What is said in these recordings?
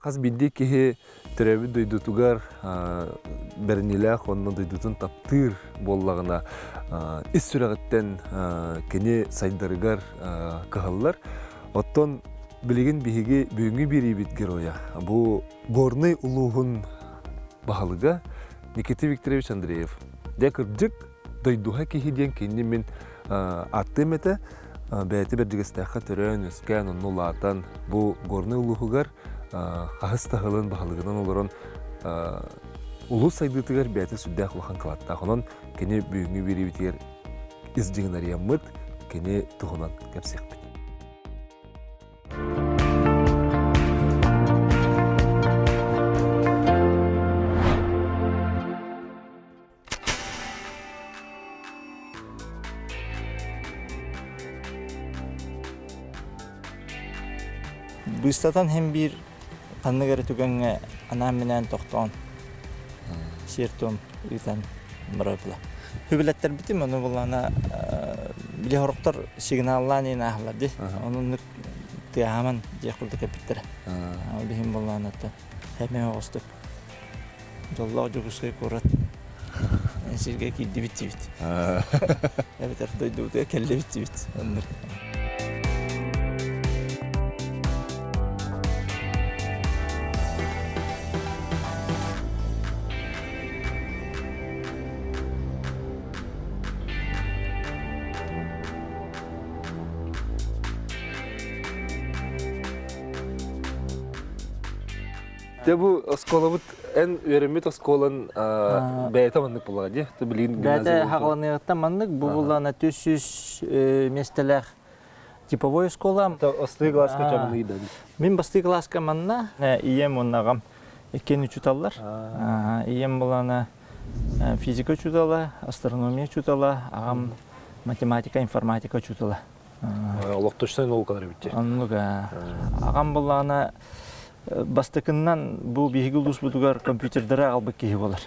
Хас биирдии киһи төрөөбүт дойдутугар бэриниилээх уонна дойдутун таптыыр буоллаҕына, ис сүрэҕиттэн кини сайдарыгар кыһаллар. Оттон билигин биһиги бүгүҥҥү биэриибит геройа бу Горнай улууһун баһылыга Никита Викторович Андреев. Дьэ кырдьык, дойдуһа киһи диэн кинини мин ааттыам этэ. Бэйэтэ Бэрдьигэстээххэ төрөөн-үөскээн, онно улаатан, бу Горнай улууһугар хаһыс да сылын баһылыгынан олорон улуус сайдыытыгар бэйэтэ сүрдээх улахан кылааттаах. Онон кини бүгүҥҥү биэриибитигэр ис дьиҥин арыйаммыт, кини туһунан кэпсиэхпит. Быыстатан һин биир ханнык эрэ түгэҥҥэ анаан-минээн тохтоон сиэр-туом ыытан барарбыла. Хүбүлэттэрбитим ону буллаана били сорохтор сигналлаан иин ааһаллар дии. Ону тыаһааман диэх курдук эппиттэрэ. Ол иһин буллаана хэмэ оҕустук Дьоллоох Дьокуускай куорат сиргэ киирдибит диибит. Эбэтэр дойдубутугар кэллибит диибит. Оннук. Дьэ бу оскуолабыт эн үөрэммит оскуолан бэйэтэ маннык буоллаҕа дии. Билигин Бэйэтэ хаҕаланыаҕыттан маннык бу буллаана 300 миэстэлээх типовой оскуола. Бастыы класска чамыныйда. Мин бастыы класска манна ийэм уонна аҕам иккиэн учууталлар. Ийэм булана физика учуутала, астрономия учуутала, аҕам математика, информатика учуутала. Олох точно наукалар эбит. Оннук. Аҕам буллаана Бастакыннан бу биһиги улууспутугар компьютердары аҕалбыт киһи буолар.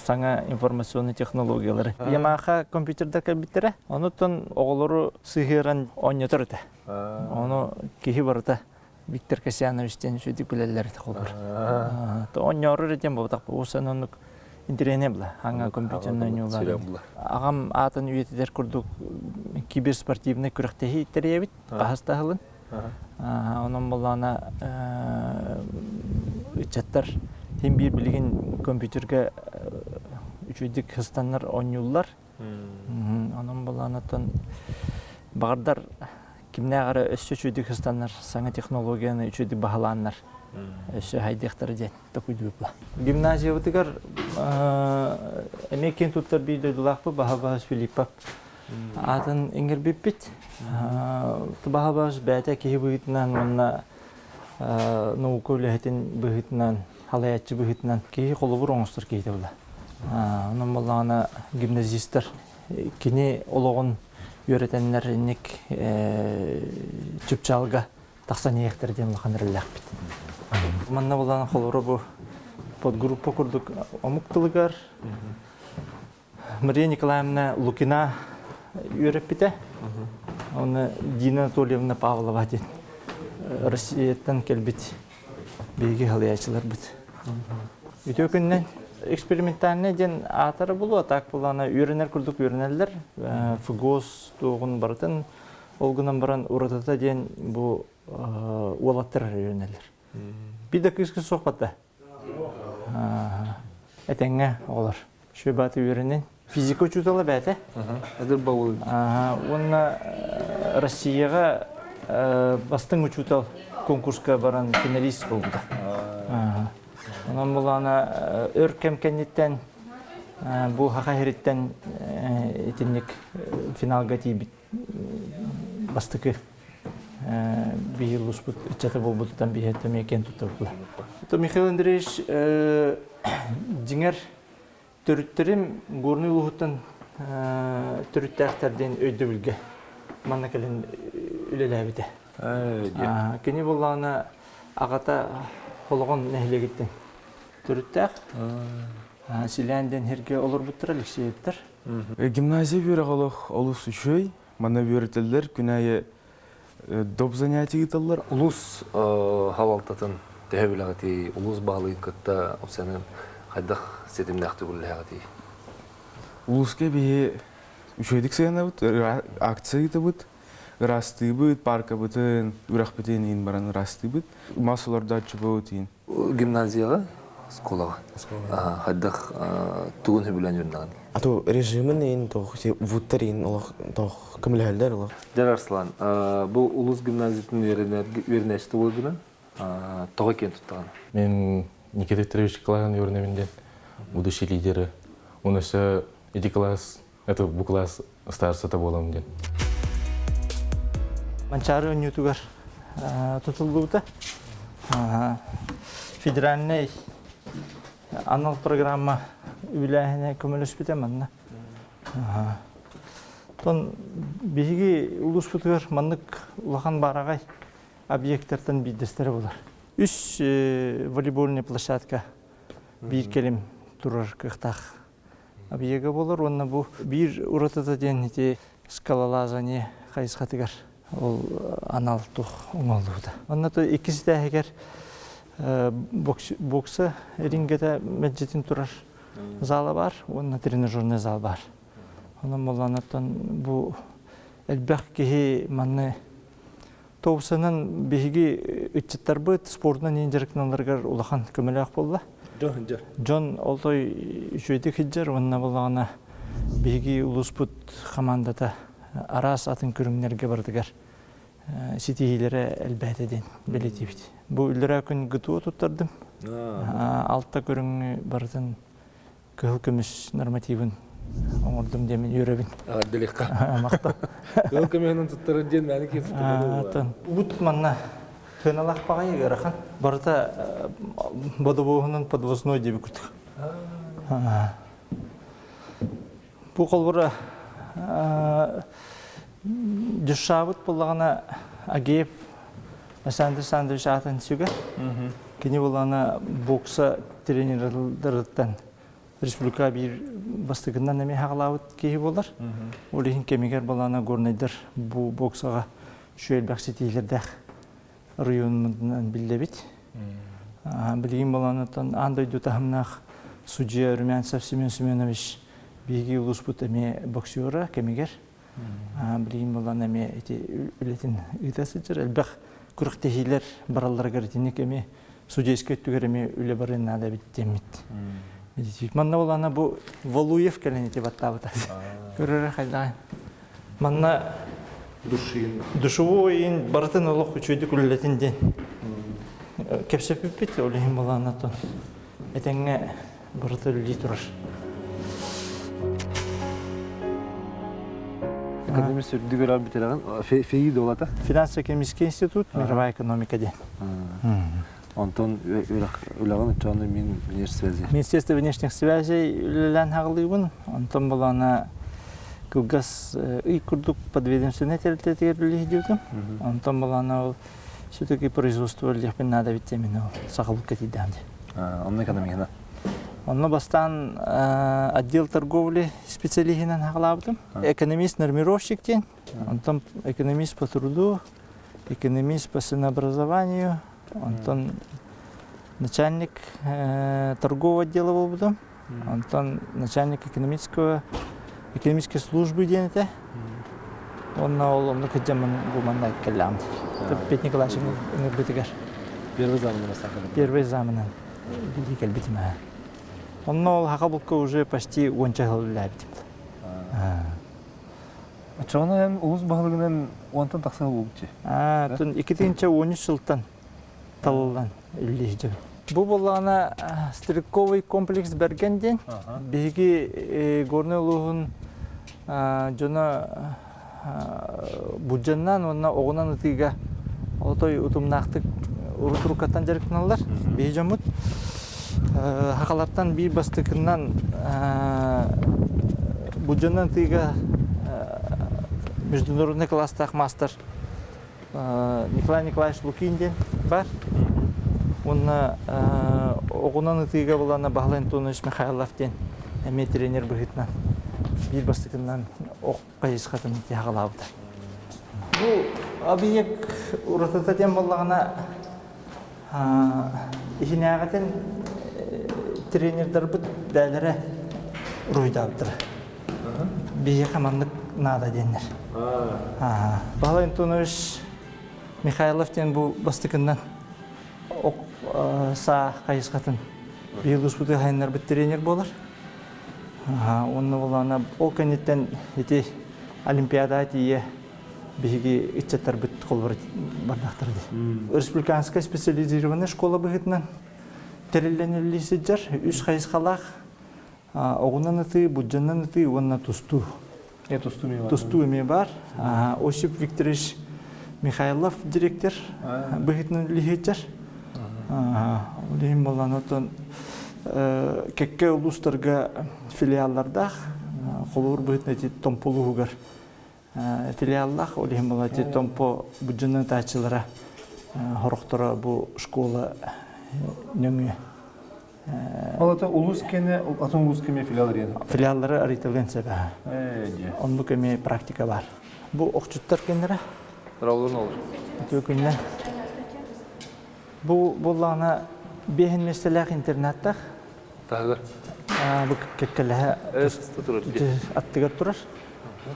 Саҥа информационный технологиялары. Ямаха компьютердар кэлбиттэрэ. Онуттан оҕолору сыһыаран оонньотор этэ. Ону киһи барыта Виктор Касьянович диэн үчүгүйдүк билэллэр этэ холобур. Оонньоорор этим буолбатах. Усан оннук интэриэһинэй була. Аҥа компьютерный оонньуулар. Аҕам аатын үйэтитэр курдук киберспортивный күрэхтэһии тэрийэбит. Хаһыс да сылын. Онон буоллаҕына ыччаттар син биир билигин компьютерга үчүгэйдик сыстаннар оонньууллар. Онон буоллаҕына баҕардар кимнээх эрэ өссө үчүгэйдик сыстаннар саҥа технологияны үчүгэйдик баһылааннар өссө хайдыахтара диэн токуйдуубла. Гимназиябытыгар эмиэ киэн туттар биир дойдулаахпыт Баһа-Баһыс Филиппов аатын иҥэрбиппит. Баһа-Баһыс бэйэтэ киһи быһыытынан уонна наука үлэһитин быһыытынан, халайааччы быһыытынан киһи холобур оҥостор киһитэ буолла. Онон буоллаҕына гимназистар кини олоҕун үөрэтэннэр инник чыпчаалга тахсан иһиэхтэрэ диэн улахан эрэллээхпит. Манна булан холобура бу подгруппа курдук омук тылыгар Мария Николаевна Лукина үөрэппитэ. Уонна Дина Анатольевна Павлова диэн Россияттан кэлбит биһиги халыйааччыларбыт. Үтүө күннэн экспериментальный диэн аатара булуо, так булана үөрэнэр курдук үөрэнэллэр. ФГОС туоҕун барытын Ол гынан баран уратыта диэн бу уолаттар үөрэнэллэр. Биир да кыыс суох батта. Этэҥҥэ оҕолор. Үчүгэй бааты үөрэнин. Физика учуутала бэйэтэ. Уонна Россияҕа бастыҥ учуутал конкурска баран финалист буолбута. Онон булаана өр кэм кэнниттэн бу Хаха иһириттэн итинник финалга тиийбит бастакы биһи улууспут ыччата буолбутуттан биһи эмиэ киэн туттабыт. Михаил Андреевич дьиҥэр төрүттэрим Горнай улууһуттан төрүттээхтэр диэн өйдөбүлгэ манна кэлин үлэлээбитэ. Кини буоллаҕына аҕата Холоҕон нэһилиэгиттэн төрүттээх. Силээн диэн сиргэ олорбуттар Алексеевтар. Гимназия үөрэҕэ олох олус үчүгэй. Манна үөрэтэллэр күн аайы. Доп занятие ыыталлар. Улуус салалтатын төһө билэҕитий? Улуус баһылыгын кытта сэнэн хайдах ситимнээхтик үлэлэһэҕитий? Улууска биһи үчүгэйдик сыһыанабыт, акция ыытабыт, ыраастыыбыт, паркабытын, үрэхпитин иин баран ыраастыыбыт. Мас олордооччубут иин. Гимназияҕа, оскуолаҕа хайдах тугун сөбүлээн үөрэнэҕин? А то режимин иин тох вуттар иин олох тох көмөлөһөллөр олох. Дьэр Арслан, бу улус гимназиятын үөрэнээччитэ буолгунан тоҕо киэн туттаҕын? Мен Никита Викторович классын үөрэнэбин диэн будущий лидеры. Он өссө ити класс, это бу класс старостата буоламын диэн. Манчаары оонньуутугар тутуллубута. Федеральнай анал программа үбүлээһинэ көмөлөспүтэ манна. Тон биһиги улууспутугар маннык улахан баараҕай объектартан биирдэстэрэ буолар. Үс волейбольная площадка биир кэлим турар кыахтаах объега буолар уонна бу биир уратыта диэн ити скалолазание хайысхатыгар ол анал тух оҥоһуллубута. Онно то иккис этээһигэр бокса рингэтэ мэлдьитин турар зала бар уонна тренажерный зал бар. Онон буоллаанаттан бу элбэх киһи манны Тоусанан биһиги ыччаттарбыт спордунан иин дьарыктаналларыгар улахан көмөлөөх буолла. Дьон олтой үчүгэйдик сылдьар уонна буоллаҕына биһиги улууспут хамаандата араас атын көрүҥнэргэ барытыгар ситиһиилэрэ элбээтэ диэн бэлиэтиибит. Бу үллэрээ күн ГТО туттардым. Алта көрүҥү барытын кыһыл көмүс нормативын оҥордум диэмин үөрэбин. Эҕэрдэлиэххэ. Махтал. Кыһыл көмүһүнэн туттарар диэн мээнэ киһи туттарар Бут манна сыаналаах баҕайы ыарахан. Барыта бодобуоһунан подвозной диэби курдук. Бу холбура дюшабыт буллаҕына Агеев Александр Александрович аатын сүгэр. Кини булана бокса тренердарыттан республика биир бастакынан эмиэ хаҕалаабыт киһи буолар. Ол иһин кэмигэр балана горнайдар бу боксаҕа үчүгэй элбэх ситиилэрдээх районунан биллэбит. Билигин баланаттан аан дойду таһымнаах судьуйа Румянцев Семен Семенович биһиги улууспут эмиэ боксера кэмигэр Билигин буолан эмиэ ити үлэтин ыыта сылдьар. Элбэх күрэхтэһиилэр баралларыгар итинник эмиэ судейскай өттүгэр эмиэ үлэ барыан наада эбит диэммит. Манна буолана бу Валуев кэлэн ити баттаабыта. Көрөрө хайдаан. Манна душевой ин барытын олох үчүгэйдик үлэлэтин диэн кэпсэппиппит ол иһин буолаанатон этэҥҥэ барыта үлэлии турар. Экономист үрдүк үөрэх бүтэрэҕин ФИИ дуолата? Финансово-экономический институт, мировая экономика диэн. Онтон үлэҕин оччоҕуна мин внешних связей. Министерство внешних связей үлэлээн хаҕылыыбын. Онтон булана кылгас ый курдук подведомственнай тэрилтэтигэр үлэлиһдиибитим. Онтон булана ол все-таки производство үлэлиэхпин наада эбит диэн мин ол сахалыкка тиийдэҕим дии. Онно экономиканы? Онно бастаан отдел торговли специалиһинэн хаҕалаабытым. Экономист-нормировщик диэн. Онтон экономист по труду, экономист по ценообразованию, онтон начальник торгового отдела буолбутум. Онтон начальник экономического экономической службы диэн этэ. Онно ол онно кыдьаммын бу манна кэллэҕим. Петр Николаевич ыҥырбытыгар. Первый замынан бастаан Первый замынан билии кэлбитим аа. Онно ол Хакабулка уже почти уонча сыл үлэлээбитим. Оччоҕуна эн улус баһылыгынан уонтан тахса буолбут дии. Аа, тун 2013 сылтан талыллан үлэлиир Бу буоллаҕына стрелковый комплекс Бэргэн диэн биһиги Горнай улууһун дьоно будьаннаан уонна оҕунан ытыыга отой утумнаахтык урут уруккаттан дьарыктаналлар биһи дьоммут хахалартан биир бастакынан будьаннан ытыыга международный класстаах маастар Николай Николаевич Лукин диэн бар. Уонна оҕунан ытыыга булана Баһылай Антонович Михайлов диэн эмиэ тренер быһыытынан биир бастакынан ох хайысхатын тиһаҕалаабыта. Бу объект уратыта диэн буоллаҕына иһинээҕитин тренердарбыт бээлэрэ уруһуйдаабыттара. Биһиэхэ маннык наада диэннэр. Баһылай Антонович Михайлов диэн бу бастакыннан ок саа хайысхатын биһиги улууспутугар хайыннарбыт тренер буолар. Уонна буоллаҕына ол кэнниттэн ити Олимпиадаҕа тиийэ биһиги ыччаттарбыт холобура бардахтара дии. Республиканская специализированная школа быһыытынан тэриллэн үлэлии сылдьар үс хайысхалаах оҕунан ытыы, буддьанан ытыы уонна тустуу. Тустуу эмиэ бар. Тустуу эмиэ бар. Осип Викторович Михайлов директор быһыытынан үлэлии сылдьар. Ол иһин буолан отон кэккэ улуустарга филиаллардаах холобур быһыытынан ити Томпо улууһугар филиаллаах ол иһин буолан ити Томпо буддьунан ытааччылара хорохторо бу школа нөҥүө Ол ата улуус кэнэ атын улуус кэмэ филиал арыйан. Филиаллары арыйталыан сөп. Оннук эмиэ практика бар. Бу охчуттар кэннэрэ. Раулун олор. Үтүө күннэ. Бу буоллаҕына биэһин миэстэлээх интернаттаах. Таһыгар. Бу кэккэлэһэ аттыгар турар.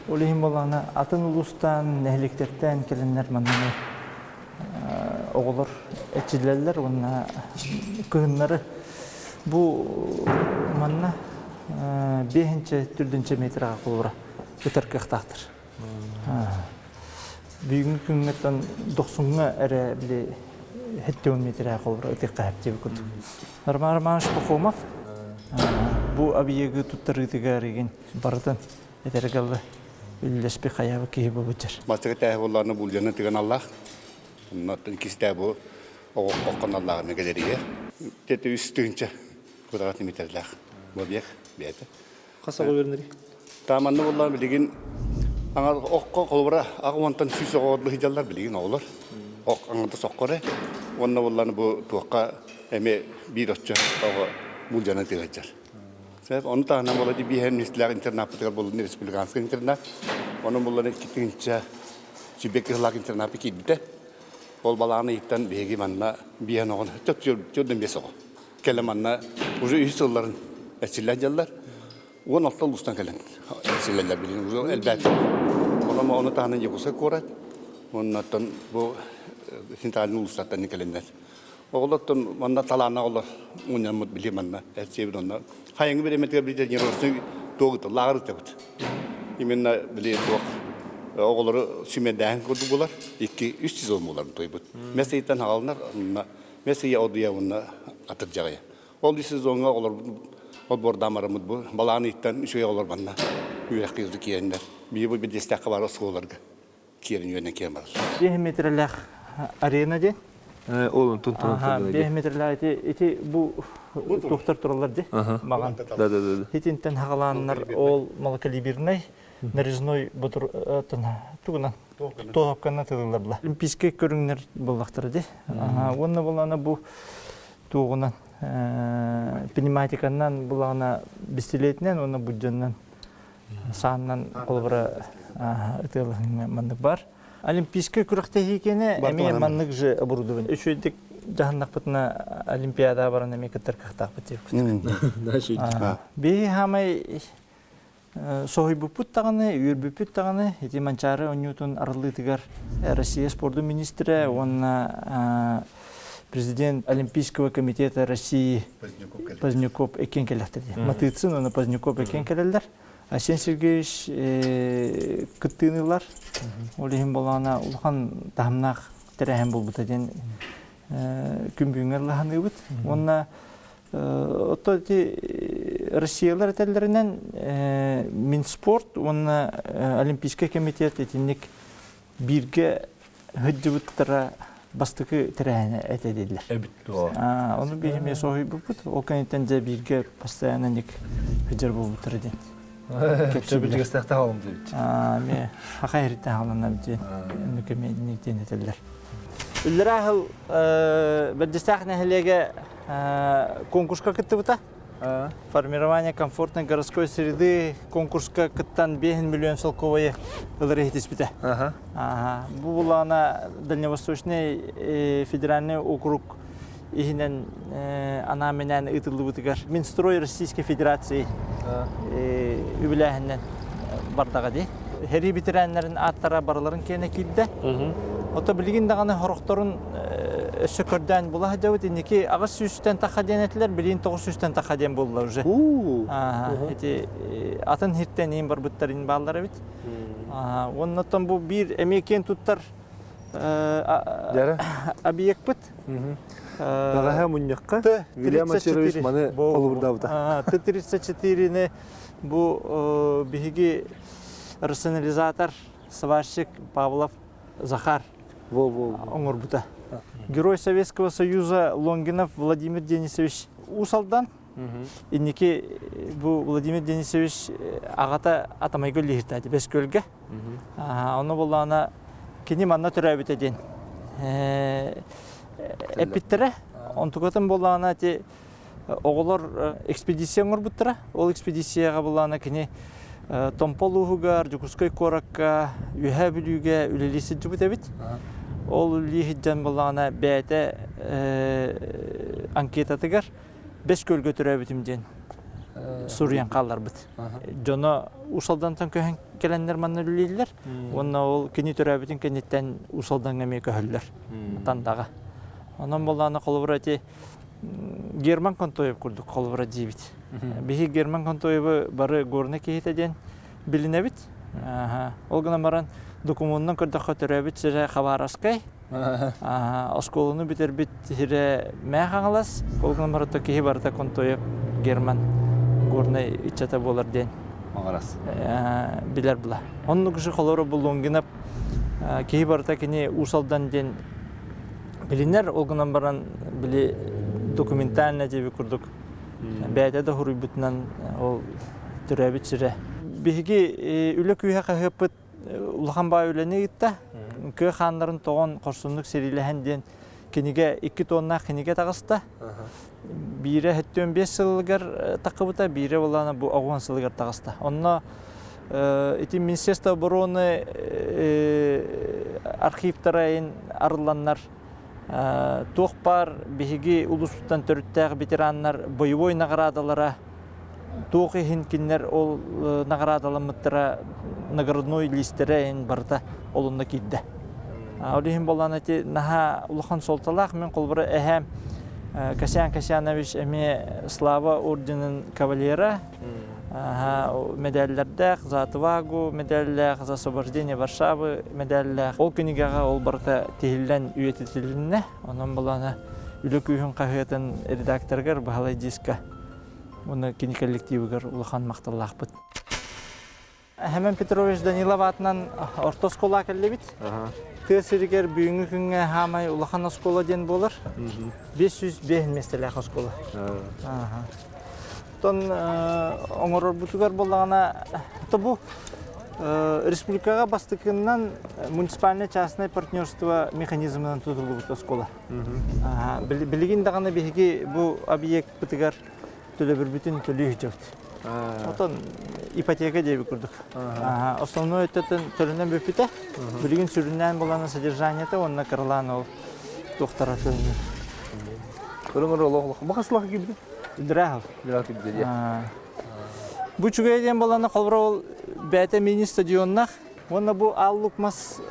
Ол иһин буоллаҕына атын улуустан, нэһилиэктэртэн кэлэннэр манна оҕолор эрчиллэллэр уонна кыһыннары бу манна биэһинчэ түрдүнчэ метраҕа холобура ытар кыахтаахтар. Бүгүҥҥү күҥҥэттэн дохсуҥҥа эрэ били 70 метрэ холобура ытыахха сөп диэбит курдук. Роман Романович Пахомов бу объегы туттарыытыгар игин барытын этэргэ үллэспи хайаабы киһи буолбут дьэр. Бастакы тээһи буоллаҕына булдьаны тыган аллаах. Оннуттан иккистээх бу оҕо аллааҕына галерея. Тете үс тыһыынча квадрат метрлээх бобиэх бэйэтэ. Хас оҕо үөрэнэрий? Тааманны буоллаҕына билигин аҥар окко холобура аҕа уонтан 100 оҕо сылдьаллар билигин оҕолор. Ок аҥарда соккоре. Уонна буоллаҕына бу туохха эмиэ биир оччо оҕо булдьана тыгаччар. Сөп, ону таһынан буола биэһэн миэстэлээх интернаппытыгар буоллун республиканскай интернат. Онон буоллар 2 тыһыынча сүүрбэ кыһылаах интернаппы киирбитэ. Ол балаҕан ыйыттан биһиги манна биэһэн оҕон төрдөн биэс оҕо. Кэлэ манна уже үһүс сылларын эрчиллэн дьаллар. 16 улуустан кэлэн эрчиллэллэр билигин уже элбээтилэр. Онон ону таһынан Якутскай куорат, оннуттан бу центральный улуустартан кэлэннэр. Оҕолортон манна талааннаах оҕолор мунньаммыт били манна эрчийэбит онно хайыҥы бириэмэтигэр били тренировочный туох лааҕыр ыытабыт. Именно били туох оҕолору сүүмэрдээһин курдук булар икки үс сезон буоларын туйбут. Мэс ыйтан хаалынар онно мэс ыйа одуйа уонна атырдьаҕыйа. Ол үс сезоҥҥа оҕолорбут отбордаамарыммыт бу балаан ыйтан үчүгэй оҕолор манна үөрэх киирдик киирэннэр. Биһи бу бириэстээххэ баар оскуолаларга киэрин үөнэн киэн барар. 5 метрэлээх арена диэн. Ол онтон туран 5 метрэлээх ити ити бу туохтар тураллар ди маҕан. Да да да. Итинтэн хагалааннар ол малокалибернай нарезной ботур тугунан туохапканан тылылар була. Олимпийскай көрүҥнэр буоллахтара ди. Уонна булана бу туоҕунан пневматиканан булаҕына бистилиэтинэн уонна буддьаннан сааннан холобура ытыалаһыҥҥа маннык бар. Олимпийскай күрэхтэһии кэнэ эмиэ маннык же оборудование. Үчүгэйдик дьаһаннахпытына Олимпиадаҕа баран эмиэ кыттар кыахтаахпыт диэбит. Биһи хаамай соһуйбуппут даҕаны, үөрбүппүт даҕаны ити Манчаары оонньуутун арыллыытыгар Россия спордун министрэ уонна президент Олимпийского комитета России Поздняков эккен кэлэхтэр. Матыцын уонна Поздняков эккен кэлэллэр. Айсен Сергеевич кыттыыны ылар. Ол иһин буоллаҕына улахан таһымнаах тэрээһин буолбута диэн күн бүгүҥҥэ ыллаһаныыбыт. Уонна Ото ити Россиялар этэллэринэн Минспорт уонна Олимпийскай комитет итинник бииргэ сылдьыбыттара бастакы тэрээһинэ этэ дииллэр. Эбит дуо? Ону биһи эмиэ соһуйбуппут. Ол кэнниттэн дьэ бииргэ постоянно ник сылдьар буолбуттара диэн. Кэпсэбилигэстэхтэ хаалым диэбит. Эмиэ хаха эриттэн хааланна диэн оннук эмиэ диэн этэллэр. Үллэрэ аһыл Бэрдьистээх нэһилиэгэ конкурска кыттыбыта. Формирование комфортной городской среды конкурска кыттан 5 миллион солковайы ылар иһитиспитэ. Бу булаана Дальневосточный федеральный округ иһинэн анаан-минээн ыытыллыбытыгар Минстрой Российской Федерации үбүлээһиннэн бардаҕа дии. Һэрии бэтэрээннэрин ааттара барыларын киэнэ киирдэ. Ото билигин даҕаны хорохторун өссө көрдөөн була сылдьабыт. Инники 800-тэн таха диэн этилэр, билигин 900-тэн таха диэн буолла уже. Ити атын хиртэн иин барбыттар ин бааллар эбит. Оннотон бу биир эмиэ киэн туттар объекпыт. Бэҕэһээ мунньахха Вильям Ачарович маны холобурдаабыта. Т-34-ни бу биһиги рационализатор, сварщик Павлов Захар оҥорбута. Герой Советского Союза Лонгинов Владимир Денисович Уус Алдан. Инники бу Владимир Денисович аҕата Атамайга үллэһиртээти Бэскөлгө. Ону буллаҕына кини манна төрөөбүтэ диэн эппиттэрэ. Онтукатын буоллаҕына ити оҕолор экспедиция оҥорбуттара. Ол экспедицияҕа буллаҕына кини Томпо улууһугар, Дьокуускай куоракка, Үөһээ Бүлүүгэ үлэлии сылдьыбыт эбит. Ол үлэлии сылдьан буоллаҕына бэйэтэ анкетатыгар Бэс Күөлгэ төрөөбүтүм диэн суруйан хаалларбыт. Дьоно Уус Алдантан көһөн кэлэннэр манна үлэлииллэр. Уонна ол кини төрөөбүтүн кэнниттэн Уус Алдаҥҥа эмиэ көһөллөр. Тандаҕа. Онон буоллаҕына холобура ити Герман Контоев курдук холобура диибит. Биһи Герман Контоевы бары горный киһитэ диэн билинэбит. Ол гынан баран докумуонунан көрдөххө төрөөбүт сирэ Хабаровскай. Оскуоланы бүтэрбит сирэ Мээ Хаҥалас. Ол гынан баран киһи барыта Контоев Герман горнай иччата буолар диэн Маҕарас. билэр була. Оннук же холоро Булунгинов киһи барыта кини Уус Алдан диэн билинэр, ол гынан баран били документально диэби курдук бэйэтэ да суруйбутунан ол төрөөбүт сирэ. Биһиги үлэ күүһэ хаһыаппыт улахан баай үлэни ыытта. Кыа хааннарын тоҕон хорсуннук сэриилэһэн диэн кинигэ 2 тоннаах кинигэ таҕыста. Биирэ 75 сылыгар таххыбыта, биирэ буоллаҕына бу 10 сылыгар таҕыста. Онно ити Министерство обороны архивтара арылланнар туох баар биһиги улууспуттан төрүттээх ветераннар боевой наҕараадалара туох иһин кинилэр ол наҕараадаламмыттара наградной лиистэрэ иһин барыта ол онно киирдэ. Ол иһин буоллаҕына ити наһаа улахан суолталаах. Мин холобура эһээм Касьян Касьянович эмиэ Слава орденын кавалера, медаллэрдээх, за отвагу медаллээх, за освобождение Варшавы медаллээх. Ол кинигэҕэ ол барыта тиһиллэн үйэтитилиннэ. Онон буоллаҕына Үлэ күүһүн хаһыатын редакторыгар Баһылай Диска уонна кини коллективыгар улахан махталлаахпыт. Хэмэн Петрович Данилов аатынан орто оскуола кэллибит. Тыа сиригэр бүгүҥҥү күҥҥэ хаамай улахан оскуола диэн буолар. 505 миэстэлээх оскуола. Оттон оҥорорбутугар буоллаҕына, бу республикаҕа бастакыннан муниципальное частное партнерство механизмынан тутуллубут оскуола. Билигин даҕаны биһиги бу объекпытыгар төлөбүрбүтүн төлүү сылдьабыт. Отон ипотека диэбит курдук. Основной өттөтөн төлөнөн бүппүтэ. Билигин сүрүннээн булана содержаниета уонна кыралаан ол туохтара төлөнөр. Көрүҥ олох бахаслах кибит. Үндүрээхов. Үндүрээхов кибит дии. Бу үчүгэй диэн буолана холобура ол бэйэтэ мини стадионнах уонна бу Аал Лук мас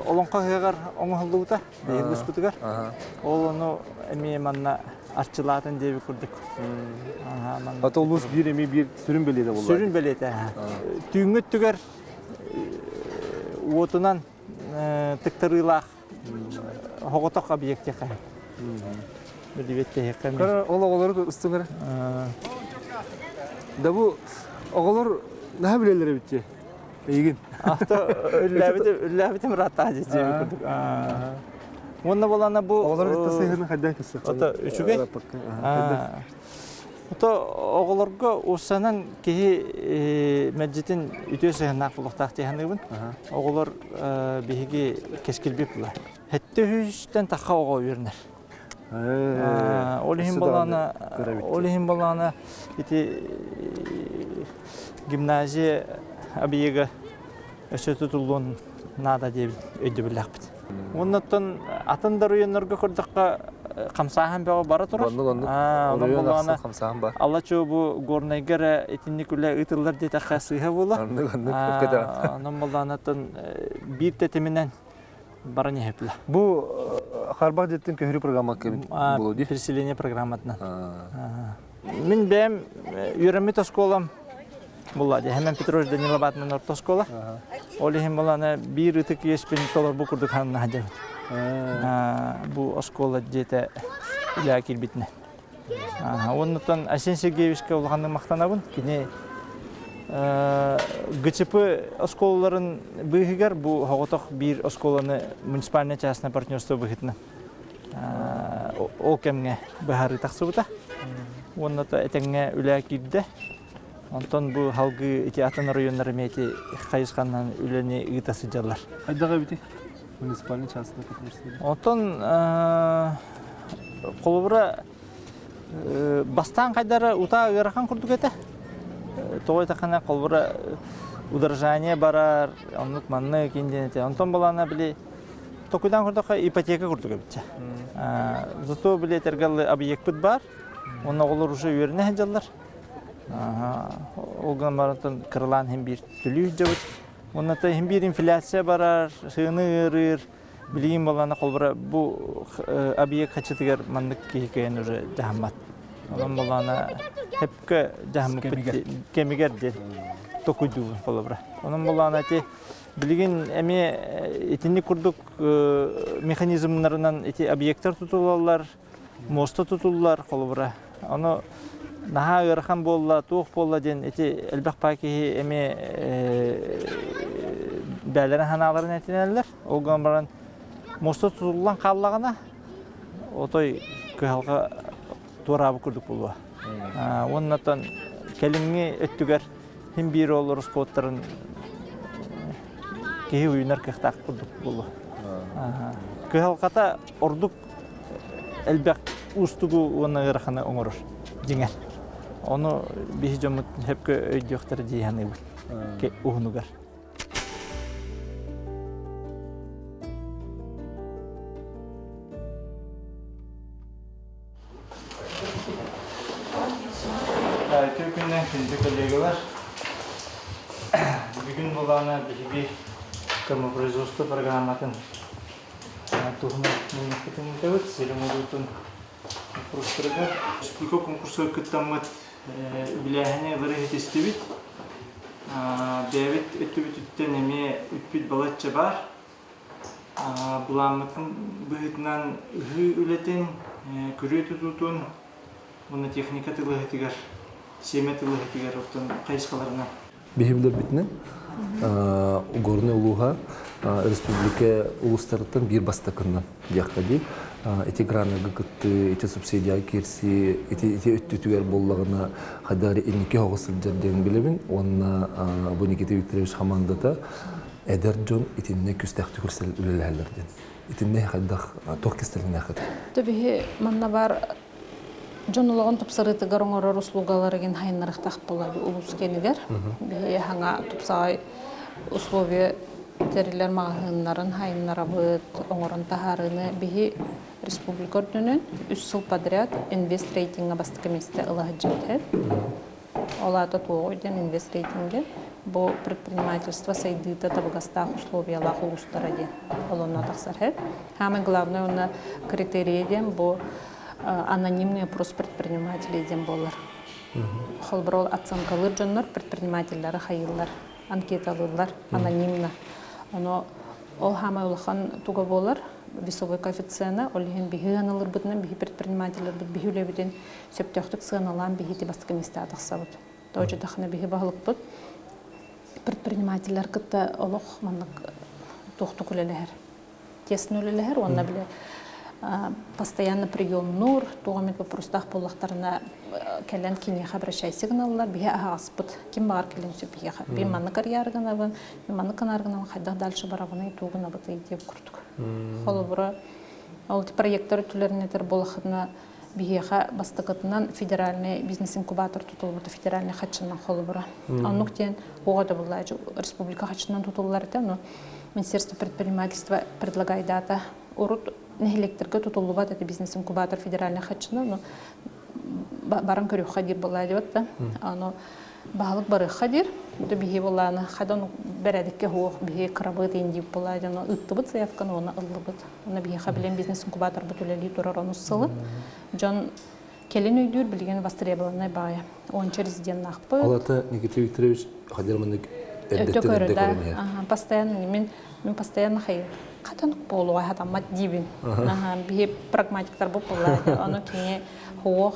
олоҥхо ыһыаҕар оҥоһуллубута биһиги Ол ону эмиэ манна арчылаатын диэбит курдук. Ата улуус биир эмиэ биир сүрүн бэлиэтэ буолла. Сүрүн бэлиэтэ. Түүҥҥү өттүгэр уотунан тыктарыылаах Оҕотох объектиэхэ. Билибит киһиэхэ. Кара ол оҕолору ыстыҥыр. Да бу оҕолор наһаа билэллэр эбит дии. Эйигин. Авто үллээбитим ырааттаах дии курдук. Уонна буолана бу оҕолор кытта сыһыаны хайдах кысса. Ото үчүгэй. Ото оҕолорго уссанан киһи мэлдьитин үтүө сыһыаннаах буолуохтаах дии саныыбын. Оҕолор биһиги кэскилбит була. Хэттэ үһүстэн тахха оҕо үөрэнэр. Ол иһин балаана ол иһин балаана ити гимназия объега өссө тутуллуон наада диэбит өйдөбүллээхпит. Оннуттан атын да районнарга көрдөххө хамсааһын бөҕө бара турар. Оннук оннук. Оройуон ахсын хамсааһын бар. Ала чуо Горнайга эрэ итинник үлэ ыытыллар диэтэххэ сыыһа буола. Оннук оннук. Онон боллаанаттан биир тэтиминэн баран иһэплэ. Бу Харбах деттин көһөрүү программа буолуо дии. Переселение программатынан. Мин бэйэм үөрэммит оскуолам була дии. Хэмэн Петрович Данилов аатынан орто оскуола. Ол иһин буланы биир ытык иэспин толорбу курдук ханна сылдьабын. Бу оскуола дьиэтэ үлэҕэ киирбитинэн. Оннуттан Айсен Сергеевичка улаханнык махтанабын. Кини ГЧП оскуолаларын быыһыгар бу соҕотох биир оскуоланы муниципальное частное партнерство быһыытынан ол кэмҥэ быһаарыы тахсыбыта. Уонна этэҥҥэ үлэ киирдэ. Онтон бу салгыы ити атын оройуоннар эмиэ ити хайысханан үлэни ыыта сылдьаллар. Хайдах эбитий? Муниципальный частный партнерство. Онтон холобура бастаан хайдара утаа ыарахан курдук этэ. Тоҕо этаххына холобура удорожание барар, оннук маннык индиэн этэ. Онтон балаана били токуйдаан көрдөххө ипотека курдук эбитчэ. Зато били этэргэ объекпыт бар. Онно оҕолор уже үөрэнэ сылдьаллар. Ол гынан баран кыралаан иһин биир төлүү сылдьабыт. Уонна иһин биир инфляция барар, сыаны ыарыыр. Билигин буоллаҕына холобура бу объект хачытыгар маннык киһи кыайан уже дьаһаммат. Онон буоллаҕына хөпкө дьаһаммыппыт кэмигэр диэн токуйдуубун холобура. Онон буоллаҕына ити билигин эмиэ итинник курдук механизмнарынан ити объектар тутулаллар, муоста тутуллар холобура. Ону наһаа ыарахан буолла, туох буолла диэн ити элбэх паа киһи эмиэ бээлэрин санааларын этинэллэр. Ол гынан баран муоста тутуллан хааллаҕына отой кыһалҕа туораабыт курдук буолуо. Уоннатан кэлиҥҥи өттүгэр син биир ол ороскуоттарын киһи уйунар кыахтаах курдук буолуо. Кыһалҕата ордук элбэх уустугу уонна ыараханы оҥорор дьиҥэр. Ону биһи дьоммут сөпкө өйдүөхтэрэ дии саныыбын уһунугар. Үтүө күннэн күндү коллегалар. Бүгүн булаана биһиги кормопроизводство программатын туһунан мунньахпытын ыытабыт. Сирим улуутун курстарыгар республика конкурсугар кыттаммыт үбүлээһини ылары иһитистибит. Бэйэбит өттүбүтүттэн эмиэ үппүт балачча баар. Былааммытын быһыытынан ыһыы үлэтин, күрүө тутуутун уонна техника тылыһытыгар, сиэмэ тылыһытыгар оттон хайысхаларынан. Биһи билэрбитинэн, Горнай улууһа республика улуустарыттан биир бастакыннан диэххэ дии. Ити граннарга кыттыы, ити субсидияҕа киирсии, ити ити өттүтүгэр буоллаҕына хайдах эрэ инники оҕо сылдьар диэн билэбин. Уонна бу Никита Викторович хамаандата эдэр дьон итиннэ күстээхтик үлэлэһэллэр диэн. Итиннэ хайдах туох кистэлэҥнээххит? Биһи манна бар дьон олоҕун тупсарыытыгар оҥорор услугаларыгын хайыннарыахтаах буолар улуус киэнигэр. Биһи хаҥа тупсаҕай условия тэриллэр маҕаһыыннарын хайыннарабыт, оҥорон таһаарыыны биһи республика үрдүнэн үс сыл подряд инвест рейтинга бастакы миэстэ ыла сылдьыбыт. Ол аата туоҕуй диэн инвест рейтингэ бу предпринимательство сайдыыта табыгастаах условиялаах улуустара диэн олонно тахсар. Самое главное уонна критерийэ диэн бу анонимный опрос предпринимателей диэн буолар. Холобур ол оценкалыыр дьоннор предпринимателлэри хайыыллар, анкеталыыллар анонимно. Ону ол хаамай улахан туга буолар весовой коэффициена, ол иһин биһи ыаналыырбытынан биһи предпринимателлэрбит биһи үлэбитин сөптөөхтүк сыаналаан биһи бастакы миэстэҕэ тахсабыт. Тоочутахына биһи баһылыкпыт предпринимателлэр кытта олох маннык туохтук үлэлэһэр. Тесно үлэлэһэр уонна бile постоянно приемнуур, туох эмит вопростаах буоллахтарына кэлэн киниэхэ обращайся гыналлар, биһи аһаҕаспыт, ким баҕар кэлэн сөп биһиэхэ. Мин маннык арыйаары гынабын, мин маннык гынаары гынабын, хайдах дальше барабыный, тугу гынабытый диэн курдук. Холобура, Ол проекттар өттүлэрин этэр буолахытына биһиэхэ бастакытынан федеральный бизнес-инкубатор тутуллубута федеральный хаччынан холобура. Оннук диэн оҕо да буллаачы республика хаччынан тутуллар этэ, но Министерство предпринимательства предлагает дата. Урут нэһилиэктэргэ тутуллубат это бизнес-инкубатор федеральный хаччынан, но баран көрүөххэ диир буоллаа диэбит да. Ону баһылык барыахха диир. Да биһи буоллааны хадан бэрээдэккэ хуох биһи кырабыт иин диир буоллаа диэн ыыттыбыт заявканы уонна ыллыбыт. Уонна биһиэхэ билэн бизнес-инкубаторбыт үлэлии турар онус сылын. Дьон кэлин өйдүүр билигин востребованный баайа. Онча резиденнаахпыт. Ол ата Никита Викторович хадьар маннык эрдэттэн эрдэ көрөн иһэр. Постоянно мен мен постоянно хайыр хатан буолуға хатаммат диибин. Биһи прагматиктар бу буолла. Ону кини хуох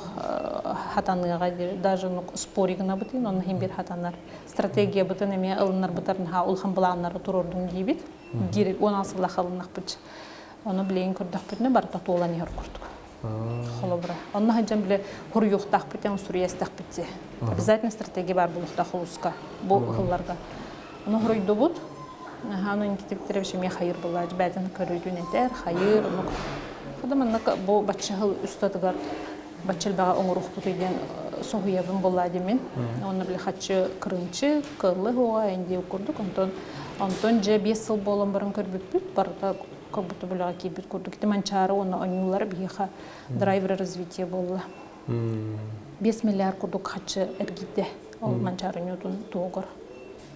хатаныаға даже споригына бытын, онно хим бир хатанар. Стратегия бытын эме ылынар бытарын ха улхан планнары турордум диибит. Диир он асылла халыннахпыт. Ону билейин көрдөхпүтүнэ барыта туолан иһэр курдук. Холобура. Онно хаджан биле хуруйуохтаахпыт, суруйастахпыт. Обязательно стратегия бар булуохтаах улууска бу ыһылларга. Ону хуруйдубут. Аха, Никита Викторович эмиэ хайыр булла, бээтин көрүүтүн этэр, хайыр, онук. Хада маннык бу баччаһыл устатыгар баччылбаҕа оҥоруохпутуй диэн соһуйабын булла димин. Онно били хаччы кырынчы, кыллы хуга инди курдук. Онтон онтон же 5 сыл буолан баран көрбүппүт, барыта как будто бүлэҕэ киирбит курдук. Ити Манчаары уонна онньуулара биһиэхэ драйвер развития буолла. 5 миллиард курдук хаччы эргийдэ ол Манчаары ньуутун туһугар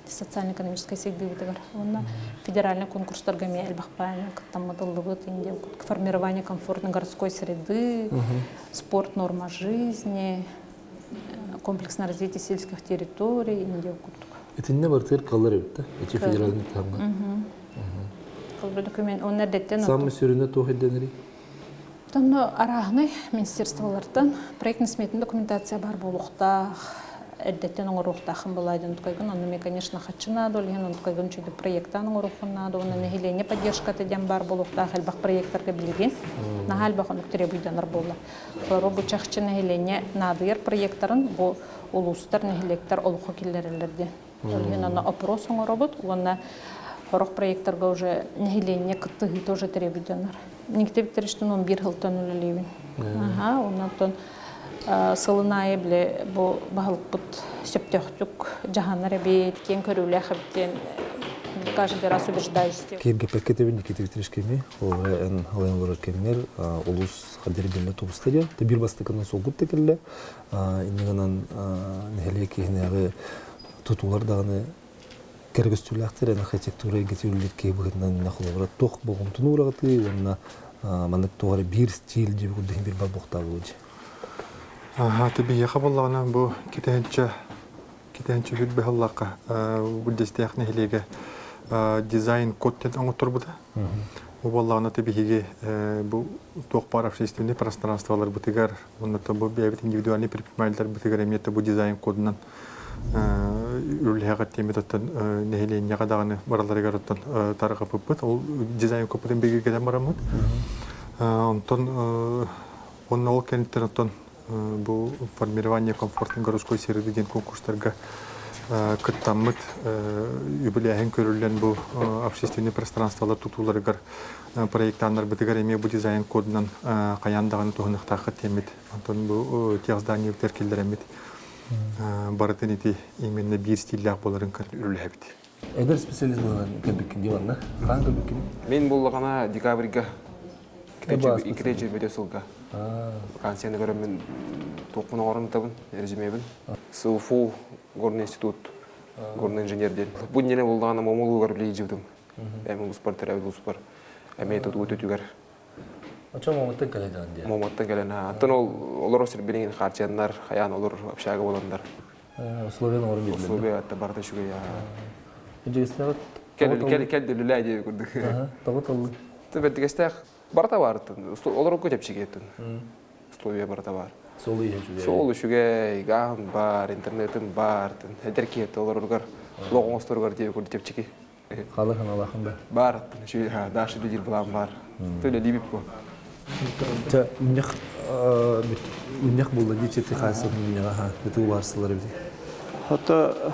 социально-экономическай сайдыыбытыгар уонна федеральный конкурстарга эмиэ элбэх баайынан кыттаммытыллыбыт формирование комфортной городской среды, спорт норма жизни, комплексное развитие сельских территорий индия курдук. Итинне бартыгар каллар эбит да, эти федеральный таһымҥа. Кылбы документ онно эрдэттэн Самый сүрүнэ туох ирдэнэрий? Онно арааһынай министерстволартан проектно-сметный документация бар буолуохтаах, эрдэттэн оҥоруохтаахын былаайдан тукайгын, онно мен, конечно, хаччы наада, ол иһин онтукайгын үчүгэй проекттаан оҥоруоххун наада, уонна нэһилиэнньэ поддержката диэн баар буолуохтаах элбэх проекттарга билигин наһаа элбэх оннук требуйданар буолла. Олору бу чахчы нэһилиэнньэ наадыйар проекттарын бу улуустар, нэһилиэктэр олоххо киллэрэллэр диэн. Ол иһин онно опрос оҥоробут уонна сорох проекттарга уже нэһилиэнньэ кыттыһыыта уже требуйданар. Никита Викторовичтан 11 сылтан үлэлиибин. Аха, оннотон сылын аайы бile бу баһылыкпыт сөптөөхтүк дьаһанар эбит, киэҥ көрүүлээх эбит диэн каждый раз убеждаюсь. Киэргэппэккэ тэбин Никита Викторович кэми, ол эн алайын олорор кэмҥэр улус хадир биллэ тубуста диэн, бир бастакынан солгут да кэллэ, иннигынан нэһилиэк иһинээҕи тутуулар даҕаны кэргөстүүлээхтэр эн архитектура эйгэтин үлэлиир киһи быһыытынан холобура туох болҕомтону уураҕытый уонна маннык туох эрэ биир стиль диэби курдук иһин биир бар буохтаабы дьэ. Аха, биһиэхэ буоллаҕына бу китэһинчэ китэһинчэ хүрбэ сыллаахха бу Дэстээх нэһилиэгэ дизайн код диэн оҥотторбута. Бу буоллаҕына биһиги бу туох баар общественный пространстволарбытыгар уонна бу бэйэбит индивидуальный предпринимателлэрбитигэр эмиэ бу дизайн кодунан үлэһэҕэ тиэмит оттон нэһилиэнньэҕэ даҕаны бараларыгар оттон тарҕапыппыт. Ол дизайн коппутун бигэргэтэн бараммыт. Онтон уонна ол кэнниттэн оттон бу формирование комфортной городской среды диэн конкурстарга кыттаммыт үбүлээһин көрүллэн бу общественный пространстволар тутууларыгар проектаннарбытыгар эмиэ бу дизайн кодунан хайаан даҕаны туһаныахтааххыт диэммит онтон бу техзданиебытыгар киллэрэммит барытын ити именно биир стиллээх буоларын үлэлэһэбит. Эдэр специалист буолан кэлбиккин дии манна. Хаан кэлбиккин? Мен буллаҕына декабрьга иккитэ бөтө сылга вакансияны көрөммүн туохпун оҥорон табын резюмебин СУФУ горный институт горный инженер диэн бу иннинэ буллаҕына момолугар билиижибитим эми улуспар төрөөбүт улуспар эмиэ тутуу өтүгэр Очо Моматтан кэлэ дьон диэн. Моматтан кэлэн аттан ол олорор сирбинин харчыаннар хайаан олор общага боландар. Условия оҥорон биэрдилэр. Условия атта барыта үчүгэй. Дьигэстээх кэл кэл кэл дүлүлээ диye курдук. Тоҕо толлу. Бэрдигэстээх барыта бар олорорго чэпчэки Условия барыта бар. Суол үчүгэй. Суол үчүгэй, гааһын бар, интернетин бар, эдэр киһи олороругар, олох оҥосторугар диye курдук чэпчэки. Халыхан алахан да. Бар, дальше лидер план бар. Төле либип бу. Та миннях миннях булла дичи ти хасып минняга ха бу барсылар бит. Ото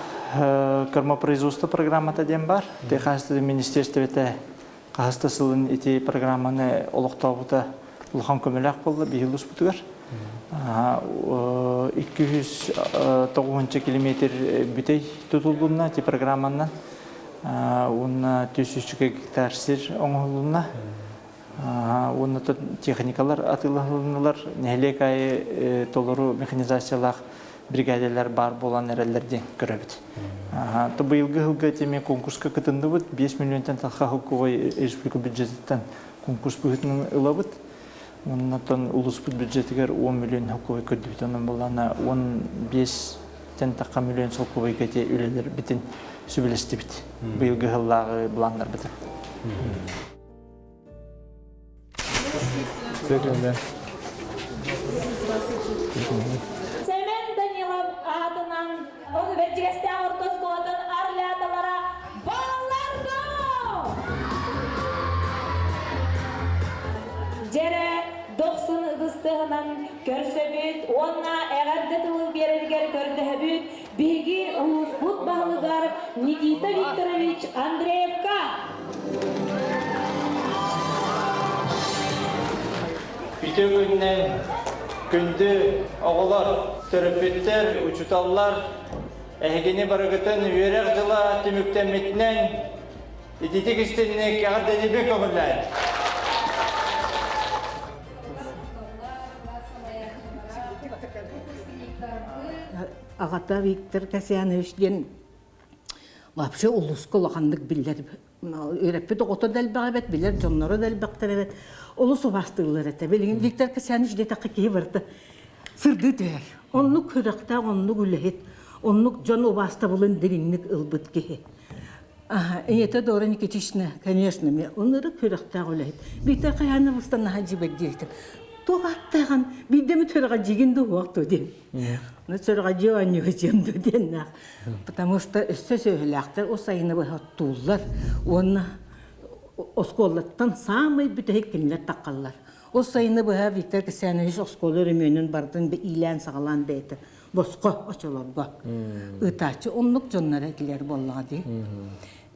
кормопроизводство программата диэн бар. Техническое министерство Хаһыс да сылын ити программаны олохтообута улахан көмөлөөх буолла биһиги улууспутугар. 290 километр бүтэй тутуллунна ити программанан. Уонна 400 гектар сир оҥоһулунна. Уонна техникалар атыылаһылыннылар. Нэһилиэк аайы толору механизациялаах бригадалар баар буолан эрэллэр диэн көрөбүт. То быйылгы сылга теми конкурска кытынныбыт. 5 миллионтан тахха холкуой республика бюджетыттан конкурс быһыытынан ылабыт. Оннотон улууспут бюджетигэр 10 миллион холкуой көрдүбүт. Онон буллана 15 тен тахха миллион солкуойга те үлэлэр битин сүбэлэстибит. Быйылгы сыллааҕы планнарбытын. Сэмэн Данилов аатынан Бэрдьигэстээх орто оскуолатын орляталара балларда! Дьэрэ дохсун ытыстыһынан көрсөбүт уонна эҕэрдэ тылы биэрэригэр көрдөһөбүт биһиги улууспут баһылыгар Никита Викторович Андреевка! Үтүө күнүнэн күндү оҕолор, төрөппүттэр, учууталлар, эһигини барыгытын үөрэх дьыла түмүктэммитинэн ититик истинник эҕэрдэлиибин көҥүллээн. Аҕата Виктор Касьянович диэн вообще улууска улаханнык биллэр үөрэппит оҕото да элбэх эбит, билэр дьонноро да элбэхтэр эбит. Олус убаастыыллар этэ. Билигин Виктор Касьянович диэтэххэ киһи барыта сырдыы түһэр. Оннук сүрэхтээх, оннук үлэһит, оннук дьон убаастабылын дириҥник ылбыт киһи. Ийэтэ Дора Никитична, конечно, мен ынырык сүрэхтээх үлэһит. Виктор Касьяновичтан наһаа дьиибэрдиэтим. Туох аттааҕын биирдэ сүрэҕэ дьигин да уох дуо диэн. Ну сүрэҕэ дьиэ оонньууга дьиэм дуо диэннээх. Потому что өссө сүөһүлээхтэр ус айыны быһа оттууллар уонна оскуолаттан саамай бүтэһик кинилэр таххаллар. Ус айыны быһа Виктор Кисянович оскуола өрөмүөнүн барытын иилээн-саҕалаан бэйэтэ босхо очолорго ыытааччы оннук дьоннор этилэр буоллаҕа дии.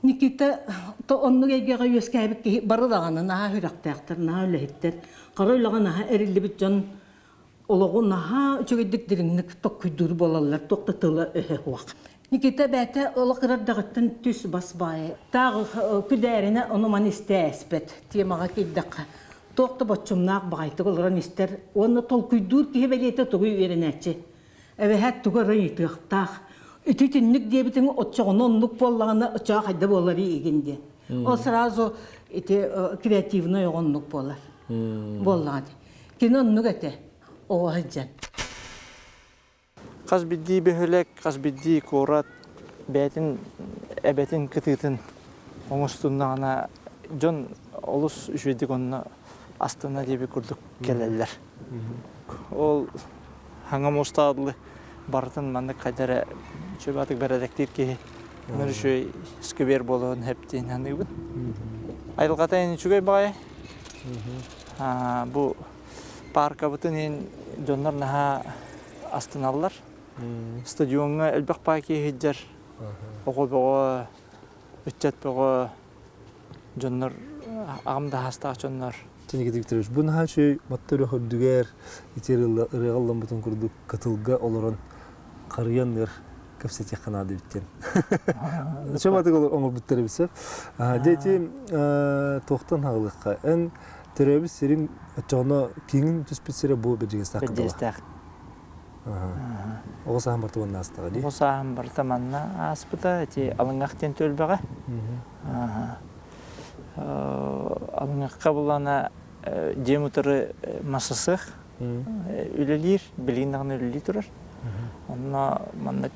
Никита то оннук эйгэҕэ үөскээбит киһи бары даҕаны наһаа сүрэхтээхтэр, наһаа үлэһиттэр, хара үлэҕэ наһаа эриллибит дьон олоҕу наһаа үчүгэйдик дириҥник токкуйдуур буолаллар, туох да тыла-өһө суох. Никита бэйэтэ олох кырардаҕыттан түс-бас баайы. Таах күдээринэ ону-маны истэ ээспэт. Темаҕа киирдэххэ, туох да боччумнаах баҕайытык олорон истэр уонна толкуйдуур киһи бэлиэтэ тугуй үөрэнээччи. Эбэһээт тугу эрэ ыйытыахтаах. Ити итинник диэбитиҥ оччоҕуна оннук буоллаҕына оччоҕо хайда буолар игин диэн. Ол сразу ити креативный оҕо оннук буолар. Буоллаҕа дии. Кини оннук этэ, оҕо сылдьан. Хас биирдии бөһүөлэк, хас биирдии куорат бэйэтин эбэтин кытыытын оҥостуннаҕына дьон олус үчүгэйдик онно астына диэбит курдук кэлэллэр. Ол хаҥа муостаадылы барытын маннык хайда эрэ үчүгэй бэрэдэктиир киһи ыныр үчүгэй сквер буолуон сөп диэн саныыбын. Айылҕата эн үчүгэй баҕайы. Бу пааркабытын иһин дьоннор наһаа астыналлар. Стадиоҥҥа элбэх паа киһи сылдьар. Оҕо бөҕө, ыччат бөҕө, дьоннор, аҕам да саастаах дьоннор. Никита Викторович, бу наһаа үчүгэй Матта үрэх үрдүгэр ити ырыаҕа ылламмытын курдук кытылга олорон харыйан ыр кэпсэтиэххэ наада эбит диэн. Чөматык оҥорбуттар эбит сөп. Дьэ ити туохтан хаҕылыахха? Эн төрөөбүт сириҥ оччоҕуна киҥин түспүт сирэ бу Бэрдьигэстээх кытыла. Бэрдьигэстээх. Оҕо сааһым барыта манна аастаҕа дии. Оҕо сааһым барыта манна ааспыта. Ити Алыҥах диэн түөлбэҕэ. Алыҥахха булана дьиэм утары масасых үлэлиир, билигин даҕаны үлэлии турар. Онно маннык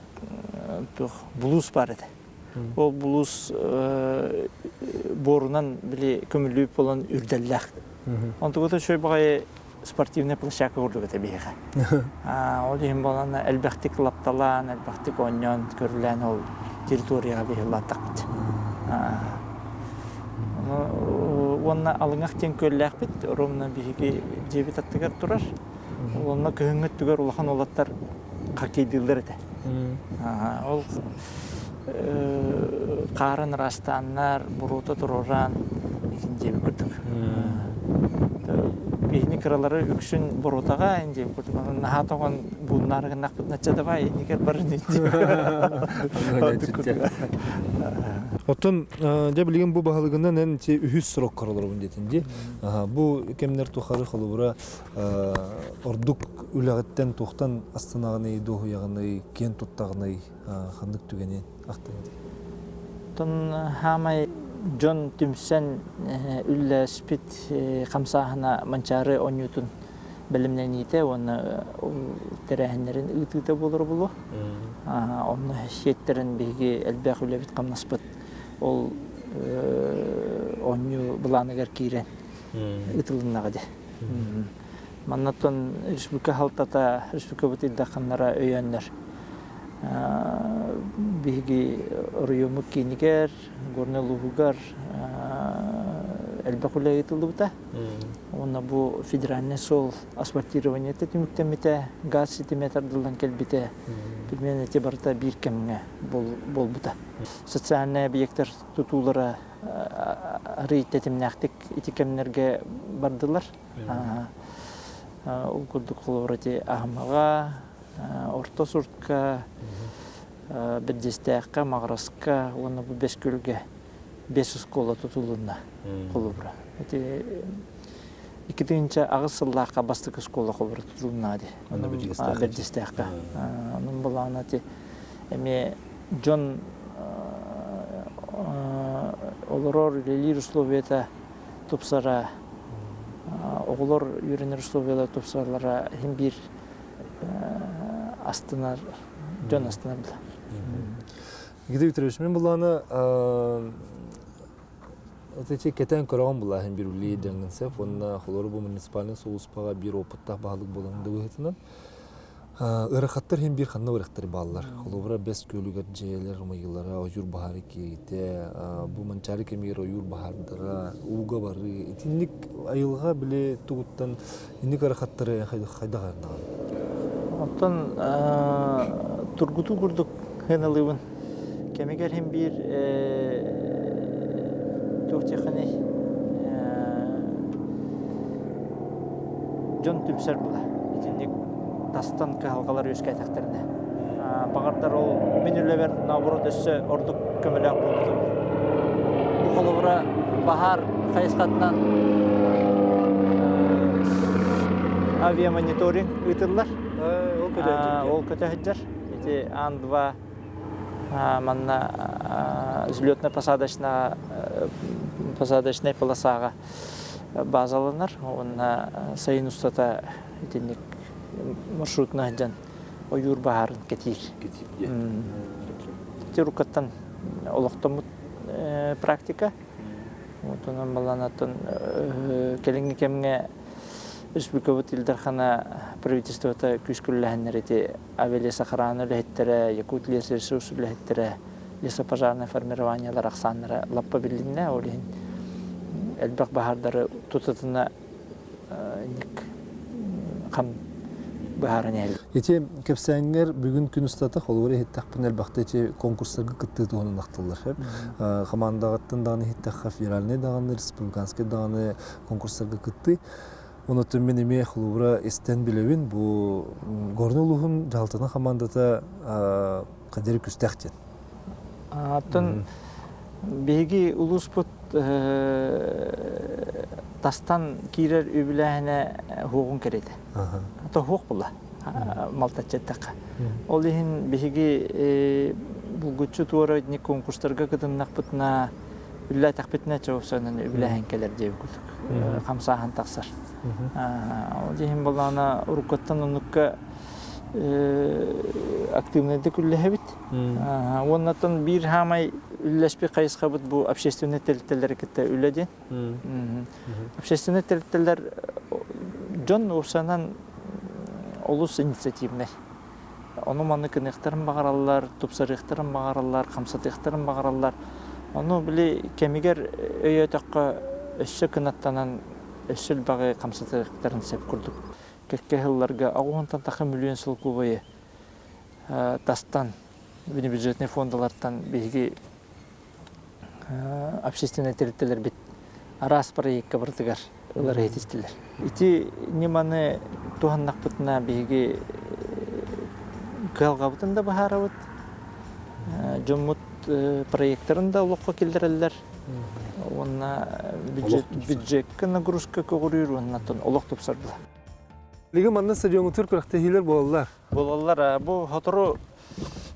туох булуус баар этэ. Ол булуус буорунан били көмүллүү буолан үрдэллээх. Онтугута үчүгэй баҕайы спортивная площадка курдук этэ биһиэхэ. Ол иһин буолан элбэхтик лапталаан, элбэхтик оонньоон, көрүлээн ол территорияҕа биһи улааттахпыт. Уонна Алыҥах диэн күөллээхпит, ровно биһиги дьиэбит аттыгар турар. Онно кыһыҥҥы өттүгэр улахан уолаттар хоккейдыыллар этэ. Ол хаарын ыраастааннар, буруота туруораан, диэбит курдук. Биһини кыралары үксүн боруотаҕа диэбит курдук. Наһаа тоҕон бууннаары гыннахпытына чэ давай иннигэр барын Оттон дьэ билигин бу баһылыгынан эн үһүс сроккар олоробун диэтин дии. Бу кэмнэр тухары холобура ордук үлэҕиттэн туохтан астынаҕыный, дуоһуйаҕыный, киэн туттаҕыный, ханнык түгэни ахтаҥый? Оттон хаамай дьон түмсэн үллэспит хамсааһына Манчаары оонньуутун бэлэмнэниитэ уонна ол тэрээһиннэрин ыытыыта буолар буолуо. Онно сиэттэрэн биһиги элбэх үлэбит-хамнаспыт ол оонньуу былааныгар киирэн ыытылыннаҕа дии. Маннаттан республика халтата, республикабыт илдахханнара өйөөннөр биһиги оройуоммут киинигэр, Горнай улууһугар элбэх үлэ ыытыллыбыта. Уонна бу федеральный суол асфальтированиета түмүктэммитэ, газ ситимэ тардыллан кэлбитэ. Примерно эти барыта биир кэмҥэ буолбута. Социальный объектар тутуулара арыый тэтимнээхтик ити кэмнэргэ бардылар. Ол курдук холобур ити Аһымаҕа, Орто Суртка, Бэрдьиэстээххэ, Маҕараска уонна бу Бэс Күөлгэ бэс оскуола тутулунна холобура. Ити 2008 сыллаахха бастакы оскуола холобура тутулунна ди. Бэрдьиэстээххэ. Онон былаана ити эмиэ дьон олорор, үлэлиир условията тупсара, оҕолор үөрэнэр условиялара тупсаралара иһин биир астынар, дьон астынар да. Никита Викторович, мин булааны эти кэтэн көрөҕүн булааһын бир үллии дьаҥын сеп уонна холору бу муниципальный сулууспаҕа биир опыттаах баһылык буолан быһыытынан Ыарахаттар иһин биир ханна үрэхтэр бааллар. Холобура, Бэс Күөлүгэр дьиэлэр умайыылара, ойуур баһаары киириитэ, бу Манчаары кэмигэр ойуур баһаардара, ууга барыы. Итинник айылҕа били тугуттан инник ыарахаттары хайдах арынаҕын? Оттон тургутуу курдук сыаналыыбын. Кэмигэр иһин биир туох диэххиний дьон түмсэр була. Итинник тастан кыһалҕалар үөскээтэхтэринэ. Баҕардар ол мин үлэбэр наоборот өссө ордук көмөлөөх буолбутум. Бу холобура баһаар хайысхатынан авиамониторинг ыытыллар. Ол көтө сылдьар. Ити Ан-2 манна взлетно-посадочная посадочная полосаҕа базаланар уонна сайын устата итинник маршрутuna сылдьан ойуур баһаарын кэтиир. Ити уруккаттан олохтоммут практика. Онон баланаттан кэлиҥҥи кэмҥэ республикабыт Ил Дархана правительствота күүскүллэһэннэр ити авиалесохрана үлэһиттэрэ, Якут лесресурс үлэһиттэрэ, лесопожарное формированиелар ахсааннара лаппа билиннэ. Ол иһин элбэх баһаардары тутатына инник хам быһааран иһэллэр. Ити кэпсээҥҥэр бүгүн күн устата холобура иһиттэхпинэ элбэхтэ ити конкурстарга кыттыы туһунан ахтыллар. Хамаандаҕыттан даҕаны иһиттэххэ федеральнай даҕаны, республиканскай даҕаны конкурстарга кыттыы. Онотон мин эмиэ холобура истэн билэбин бу Горнай улууһун дьаһалтатын хамаандата хадьары күстээх диэн. Оттон биһиги улууспут тастан киирэр үбүлээһинэ хуоҕун кэриэтэ. Ото хуох була малтаччы эттэххэ. Ол иһин биһиги булгуччу туора итинник конкурстарга кытыннахпытына үллээтэхпитинэ чоопсонун үбүлээһин кэлэр диэбит курдук хамсааһын тахсар. Ол иһин буоллаҕына уруккуттан оннукка активнайдык үллэһэбит. Уоннаттан биир хаамай үллэспит хайысхабыт бу общественный тэрилтэлэри кытта үлэ диэн. Общественный тэрилтэлэр дьон уопсанан олус инициативнай. Ону маны кыныахтарын баҕараллар, тупсарыахтарын баҕараллар, хамсатыахтарын баҕараллар. Ону били кэмигэр өйөөтөххө өссө кынаттанан өссө элбэҕи хамсатыахтарын сөп курдук. Кэккэ сылларга аҕыһынтан тахса миллион солкуобайы тастан бюджетный фондалартан биһиги общественнай тэрилтэлэрбит Араас проекка барытыгар ылар иһитистилэр. Ити ньыманы туһаннахпытына биһиги кыһалҕабытын да быһаарабыт, дьоммут проекттарын да олоххо киллэрэллэр уонна бюджекка нагрузка көҕүрүүр уонна олох тупсарбыта. Билигин манна стадиоҥутур күрэхтэһиилэр буолаллар. Буолаллар. Бу сотору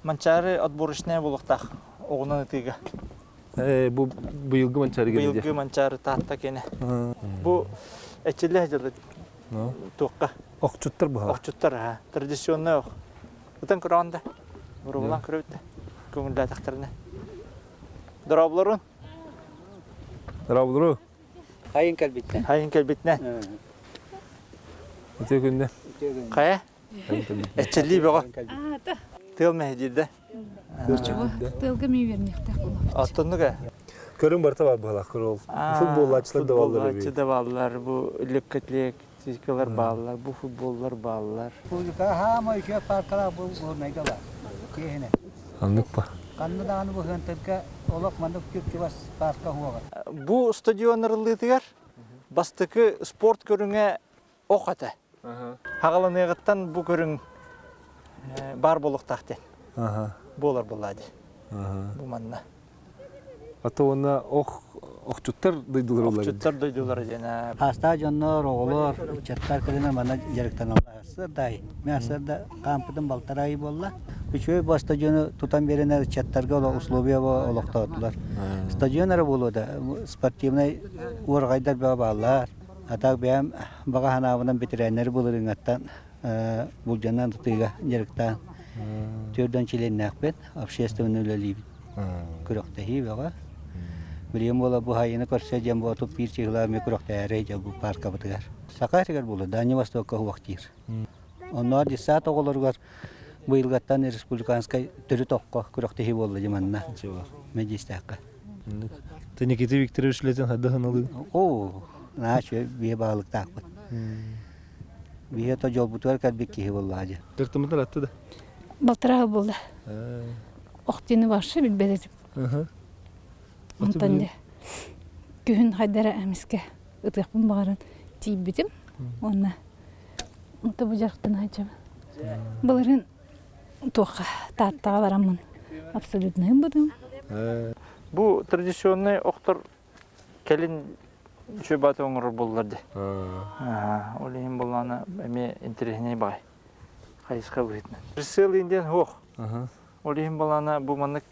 Манчаары отборочная буолуохтаах оҕунан ытыыга. Бу быйылгы Манчаары Быйылгы Манчаары Таатта киэнэ. Бу эчиллэ дьылы туохха? Охчуттар быһа. Охчуттар, а. Традиционный ох. Ытан көрөҕүн да. Боробулаан көрөбүт да. Көҥүллээтэхтэринэ. Дорооболорун. Дорооболору. Хайын кэлбитинэ. Хайын кэлбитинэ. Үтүө күннэ. Хайа? Эччиллии бөҕө. Тыал мэһэйдиирдэ. Тыалга ми үөрниэхтээх буолуохпут. Оттоннук ээ. Көрүҥ барыта бар быһалаах көрөөл. Футболлааччылар да бааллар Футболлааччы да бааллар, бу легкоатлетикалар бааллар, бу футболлар бааллар. Республика хаама үчүгэй паркалаах бу Горнайга баар. Киэһинэ. Аннык па. Ханна даҕаны бу Хыантырга олох маннык чуп-чугас парка уоҕа. Бу стадион арыллыытыгар бастакы спорт көрүҥэ ох этэ. Хаҕаланыаҕыттан бу көрүҥ баар буолуохтаах диэн буолар буоллаа дии. Бу манна. Ата уонна ох охчуттар дойдулара Охчуттар дойдулара диэн. Хаастаах дьоннор, оҕолор, ыччаттар кэлэн манна дьарыктаналлар. Сырдай, мен сырда кампытын балтарай буолла. Үчүгэй бу стадиону тутан биэрэнэр ыччаттарга условия олохтоотулар. Стадион эрэ буолуо да, спортивнай уорҕайдар бөҕө бааллар. А так бэйэм баҕа санаабынан бэтэрээннэри былырыыҥҥаттан булдьанан тутууга дьарыктаан төрдөн чилиэннээхпин, общественный үлэлиибин. Күрэхтэһии бөҕө. Билигин буола бу хайыны көрсө диэн бу 31 чыһылаа эмиэ күрэхтэһэрэй дьэ бу паркабытыгар. Саха сиригэр буолла, Дальний Востокка уһуохтиир. Онно детсад оҕолоругар быйылгаттан республиканскай төрүт окко күрэхтэһии буолла дьэ манна Мэдиистээххэ. Ты Никита Викторович үлэтин хайдах аналыы? Оо, наһаа үчүгэй биһи баһылыктаахпыт. Биһи то дьолбутугар кэлбит киһи буоллаҕа дьэ. Дьарыктаммытын атты да? Балтараа буолла. Охтины вообще билбэт этим. Онтон дьэ күһүн хайдара эмискэ ытыахпын баҕаран тиийбитим. Уонна онто бу дьарыктана сылдьабын. Былырыын туохха Тааттаҕа бараммын абсолютно ылбытым. Бу традиционный охтор кэлин үчүгэй бааты оҥорор буоллар дии. Ол иһин буоллаҕына эмиэ интэриэһинэй баҕай хайысха быһыытынан. Прицел диэн суох. Ол иһин буоллаҕына бу маннык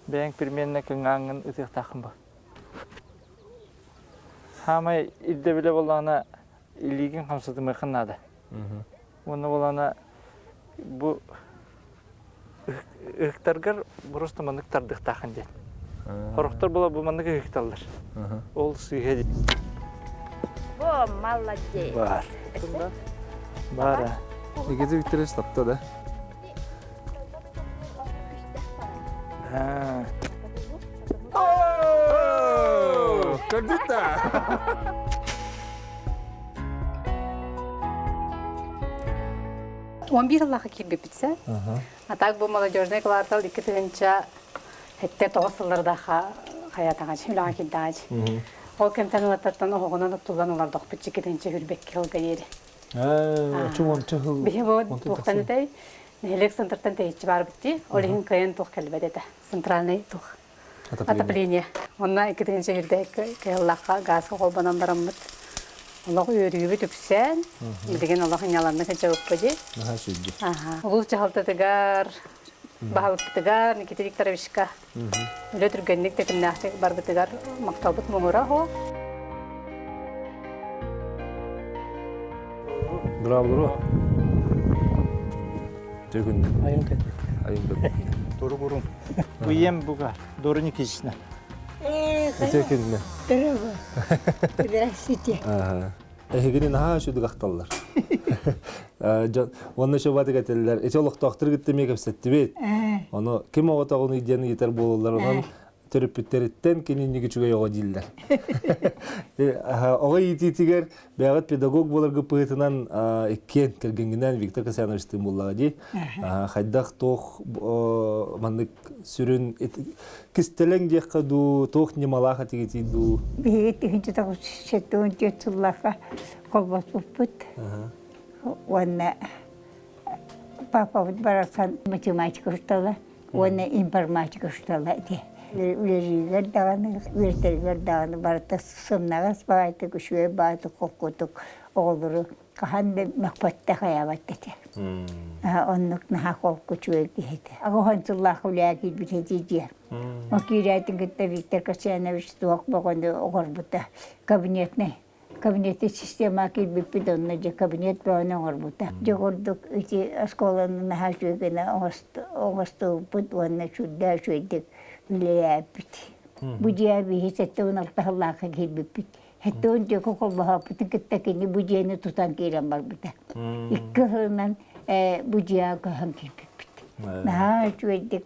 бэйэҥ примерно кыҥааҥҥын ытыахтааххын ба. Саамай ирдэбилэ буоллаҕына илиигин хамсатымыаххын наада. Уонна буоллаҕына бу ыһыктаргар просто маннык тардыахтааххын диэн. Сорохтор була бу маннык ыһыкталлар. Ол сыыһа дии. О, молодец. Бар. Бар. Никита Викторович тапта да? Көрдүт Он бир ыллаха киирбиппитсэ. А так бу молодежный квартал 2000 хетте тоҕус сыллардаха хаятаҕач үлэҕэ киирдэҕач. Ол кэмтэн ылаттаттан оһоҕунан оттуллан олордохпут чикитинчэ хүрбэкки сылга диэри. Чуонча сыл. Биһи бу туохтан этэй? Нэһилиэк центртан тэйиччи барбыт дии. Ол иһин кыайан туох кэлбэт этэ. Центральный туох. Отопление. Онно 2000 үрдэ кыһыллахха газка холбонон бараммыт. Олох үөрүүбүт үксээн, билигин олох ньаланнык дьабыппа дии. Наһаа сүрдү. Улуус дьаһалтатыгар, баһылыкпытыгар Никита Викторовичка үлэ түргэнник тэтимнээхтик барбытыгар махталбыт муҥура оһо. Браво, Төгүн. Айын кэлбит. Айын кэлбит. Туру бурун. Бу ием буга. Дору Никитична. Үтүө күннэ. Здравствуйте. Эһигини наһаа үчүгдүк ахталлар. Дьон уонна шобатык этэллэр. Ити олохтоохтор кытта эмиэ кэпсэттибит. Ону ким оҕотоҕунуй диэн ыйытар буолаллар. Онон Төрөппүттэриттэн кининник үчүгэй оҕо дииллэр. Оҕо иитиитигэр бэйэҕит педагог буоларгыт быһыытынан иккиэн кэргэҥҥинээн Виктор Касьяновичтыын буоллаҕа дии. Хайдах туох маннык сүрүн кистэлэҥ диэххэ дуу, туох ньымалаах этигитий дуу? Биһиги 1974 сыллаахха холбоспуппут. Уонна папабыт барахсан математика учуутала уонна информатика учуутала этэ. Үлэлииригэр даҕаны, үөрэтэригэр даҕаны барыта сымнаҕас баҕайытык, үчүгэй баҕайытык холкутук оҕолору хаһан да мөхпөттө хайаабат этэ. Оннук наһаа холку үчүгэй киһи этэ. Аҕыс сыллаах үлэҕэ киирбит этэ дьиэ. Ол киирээтин кытта Виктор Касьянович туох бөҕөнү оҥорбута. Кабинетнай кабинетный система киирбиппит онно дьэ кабинет бөҕөнү оҥорбута. Дьэ курдук ити оскуоланы наһаа үчүгэй гына оҥостубуппут уонна сүрдээх үчүгэйдик үлэлээбиппит. Бу дьиэ биһи 76 сыллаахха киирбиппит. 74 холбоһооппутун кытта кини бу дьиэни тутан киирэн барбыта. Икки сылынан бу дьиэҕэ көһөн киирбиппит. Наһаа үчүгэйдик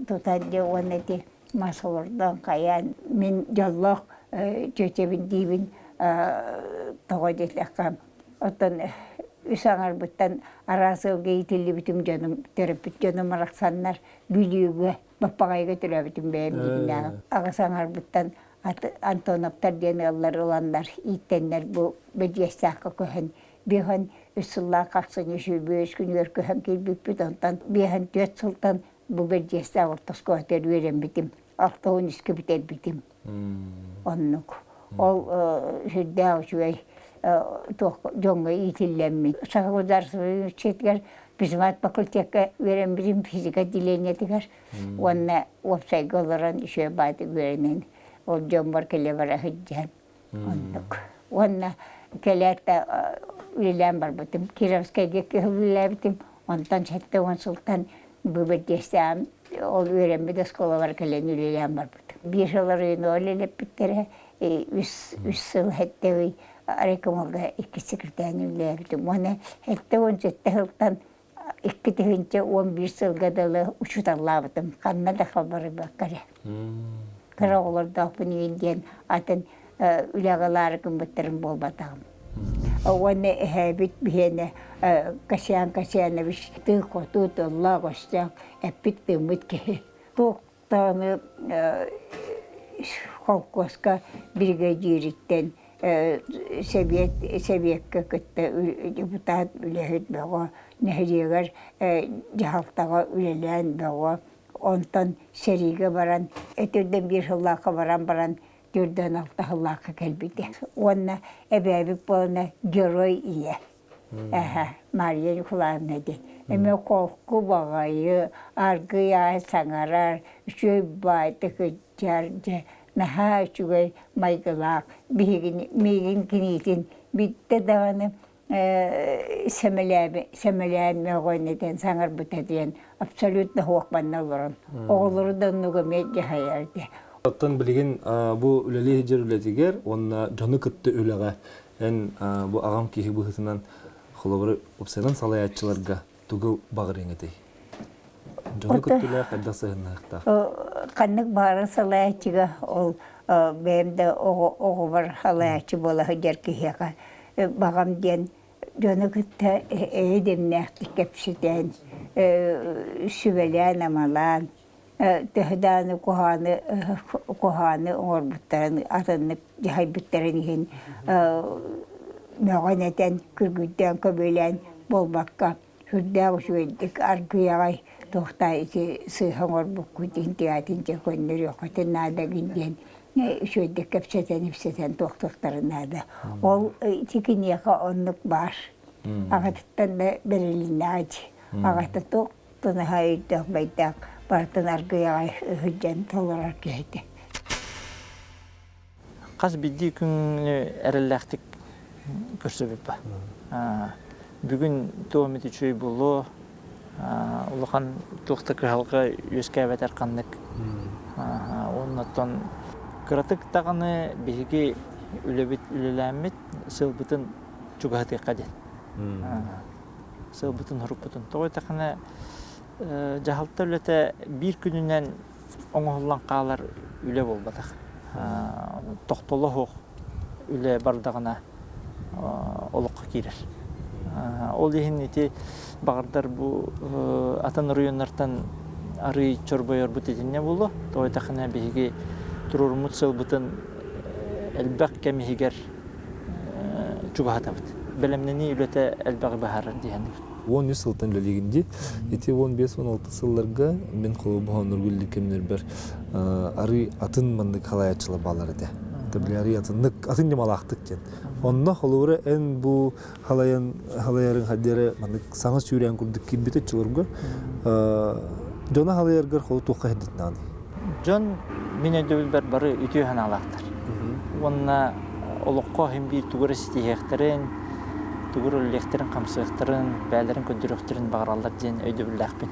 тутан дьэ уонна ити мас олордон хайаан мин дьоллоох чүөчэбин диибин тоҕо диэтэххэ оттон үс аҥарбыттан араас ыалга иитиллибитим дьонум төрөппүт дьонум арахсаннар Бүлүүгэ Баппаҕайга төрөөбүтүм бэйэм дьиҥнээҕим аҕыс аҥарбыттан Антоновтар диэн ыаллар ыланнар ииттэннэр бу Бэдьиэстээххэ көһөн биэһэн үс сыллаах ахсынньы сүүрбэ күнүгэр көһөн киирбиппит онтон биэһэн түөрт сылтан бу Бэрдьиэстээх орто оскуолатыгар үөрэммитим алта үскэ бүтэрбитим оннук ол сүрдээх үчүгэй туох дьоҥҥо иитиллэммит Саха государственнай университетыгар физмат факультекка үөрэммитим физика отделениетыгар уонна уопсайга олорон үчүгэй баайдык үөрэнэн ол дьоммор кэлэ бара сылдьан оннук уонна кэлээт да үлэлээн барбытым Кировскайга үлэлээбитим онтон 70 сылтан быбырдиэстээн ол үөрэммит оскуолабар кэлэн үлэлээн барбытым биир сыл оройуонугар үлэлэппиттэрэ үс үс сыл сэттэ ый райкомолга икки секретарь үлэлээбитим уонна 77 сылтан 2011 сылга дылы учууталлаабытым ханна да халбарыйбакка эрэ кыра оҕолордоохпун иин диэн атын үлэҕэ ылаары гыммыттарым буолбатаҕым уонна эһээбит биһиэнэ Касьян Касьянович тыы-хотуу тыллаах-өстөөх эппит-тыыммыт киһи туох даҕаны холкуоска биригэдьиириттэн сэбиэт сэбиэккэ кытта депутат үлэһит бөҕө нэһилиэгэр дьаһалтаҕа үлэлээн бөҕө онтон сэриигэ баран өтөрдөн биир сыллаахха баран баран төрдөн алта сыллаахха кэлбитэ уонна эбээбит буолана герой ийэ Эһэ, Мария Николаевна диэн. Эмиэ холку баҕайы, аргыый аҕай саҥарар, үчүгэй баайдык сылдьар, дьэ, наһаа үчүгэй майгылаах. Биһигини, миигин киниитин биирдэ даҕаны сэмэлээби, сэмэлээн мөҕөн этэн саҥарбыта диэн абсолютно суох манна олорон. Оҕолору да оннук эмиэ дьаһайар этэ. Оттон билигин бу үлэлии сылдьар үлэтигэр уонна дьону кытта үлэҕэ Эн бу аҕам киһи быһыытынан холобура уопсайынан салайааччыларга тугу баҕарыаҥ этэй? Дьону кытта хайдах сыһыннаахтаах? Ханнык баҕарар салайааччыга ол бэйэм да оҕобор салайааччы буола сылдьар киһиэхэ баҕам диэн дьону кытта эйэ дэмнээхтик кэпсэтэн, сүбэлээн-амалаан төһө даҕаны куһаҕаны куһаҕаны оҥорбуттарын атыннык дьаһайбыттарын иһин мөҕөн этэн күргүйдээн көбүөлээн буолбакка сүрдээх үчүгэйдик аргыый аҕай туохтаа ити сыыһа оҥорбуккут интигаатын дьэ көннөрүөххүтүн наада гин диэн үчүгэйдик кэпсэтэн ипсэтэн туохтуохтарын наада ол ити киниэхэ оннук баар аҕатыттан да бэрилиннэҕэ дии аҕата туох Тынаһа өйдөөх бэйдээх барытын аргыый аҕай ыһыдьан толорор киһи этэ. Хас биирдии күҥҥү эрэллээхтик көрсөбүт ба. Бүгүн туох эмит үчүгэй буолуо, улахан туох да кыһалҕа үөскээбэтэр ханнык. Уонна оттон кыратык даҕаны биһиги үлэбит үлэлээммит сыалбытын чугаһатыахха диэн. Сыалбытын-сорукпутун. Тоҕо диэтэххинэ, дьаһалта үлэтэ биир күнүнэн оҥоһуллан хаалар үлэ буолбатах. Тохтоло суох үлэ бардаҕына олоххо киирэр. Ол иһин ити баҕардар бу атын оройуоннартан арыый чорбойорбут итиннэ буолуо. Тоҕо диэтэххинэ биһиги туруоруммут сыалбытын элбэх кэм иһигэр чугаһатабыт. Бэлэмнэнии үлэтэ элбэҕи быһаарар дии саныыбын. 13 сылтан үлэлиигин дии. Ити 15-16 сылларга мин холобур үллүк кэмнэрбэр арыы атын маннык халайааччылар бааллар этэ. Били арыы атыннык, атын ньымалаахтык диэн. Онно холобура эн бу халайан халайарыҥ хаддера маннык саҥа сүүрээн курдук киирбит оччолорго дьону халайаргар холу туохха хэддитинааный? Дьон мин өйдөбүлбэр бары үтүө санаалаахтар. Уонна олоххо иһин биир тугу эрэ ситиһиэхтэрин, тугу эрэ үлэлиэхтэрин-хамсыахтарын, бэйэлэрин көрдөрүөхтэрин баҕараллар диэн өйдөбүллээхпин.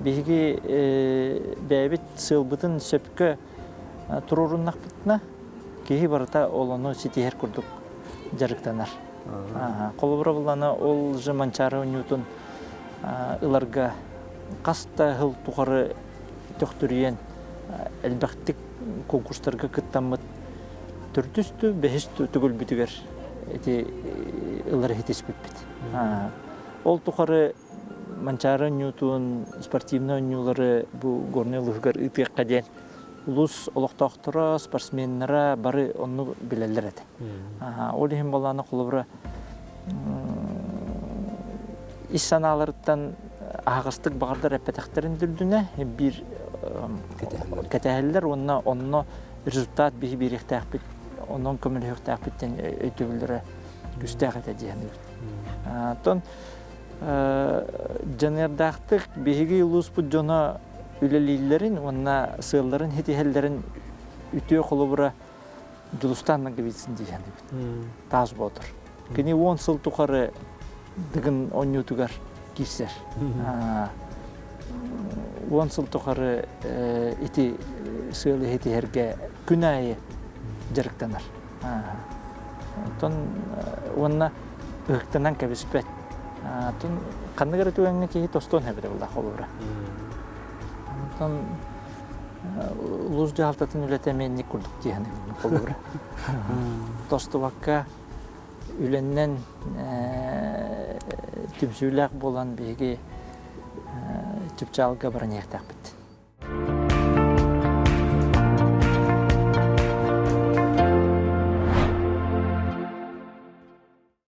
Биһиги бэйэбит сыалбытын сөпкө туруоруннахпытына, киһи барыта ол ону ситиһэр курдук дьарыктанар. Холобура буллана ол же Манчаары оонньуутун ыларга хас да сыл тухары төхтүрүйэн элбэхтик конкурстарга кыттаммыт төрдүс бэһис төгүлбүтүгэр ити ылар иһитиспиппит. Ол тухары Манчаары оонньуутун, спортивнай оонньуулары бу Горнай улууһугар ыытыахха диэн улуус олохтоохторо, спортсменнара бары онну билэллэр этэ. Ол иһин буоллаҕына холобура ис санааларыттан аһаҕастык баҕардар эппэтэхтэрин үрдүнэ биир кэтэһэллэр уонна онно результат биһи биэриэхтээхпит, онон көмөлөһүөхтээхпит диэн өйдөбүллэрэ күүстээх этэ дии саныыбын. Оттон дьаныардаахтык биһиги улууспут дьоно үлэлииллэрин уонна сыалларын ситиһэллэрин үтүө холобура Дьулустаан Ноговицын дии саныыбын. Таас Боотур. Кини 10 сыл тухары Дыгын оонньуутугар киирсэр. 10 сыл тухары ити сыалы иһитиһэргэ күн аайы дьарыктанар. Оттон уонна ыһыктанан кэбиспэт. Оттон ханнык эрэ түгэҥҥэ киһи тостуон эбитэ буолла холобура. Онтон улуус дьаһалтатын үлэтэ эмиэ инник курдук дии саныыбын холобура. Тостубакка үлэннэн түмсүүлээх буолан биһиги чыпчаалга баран иһиэхтээхпит.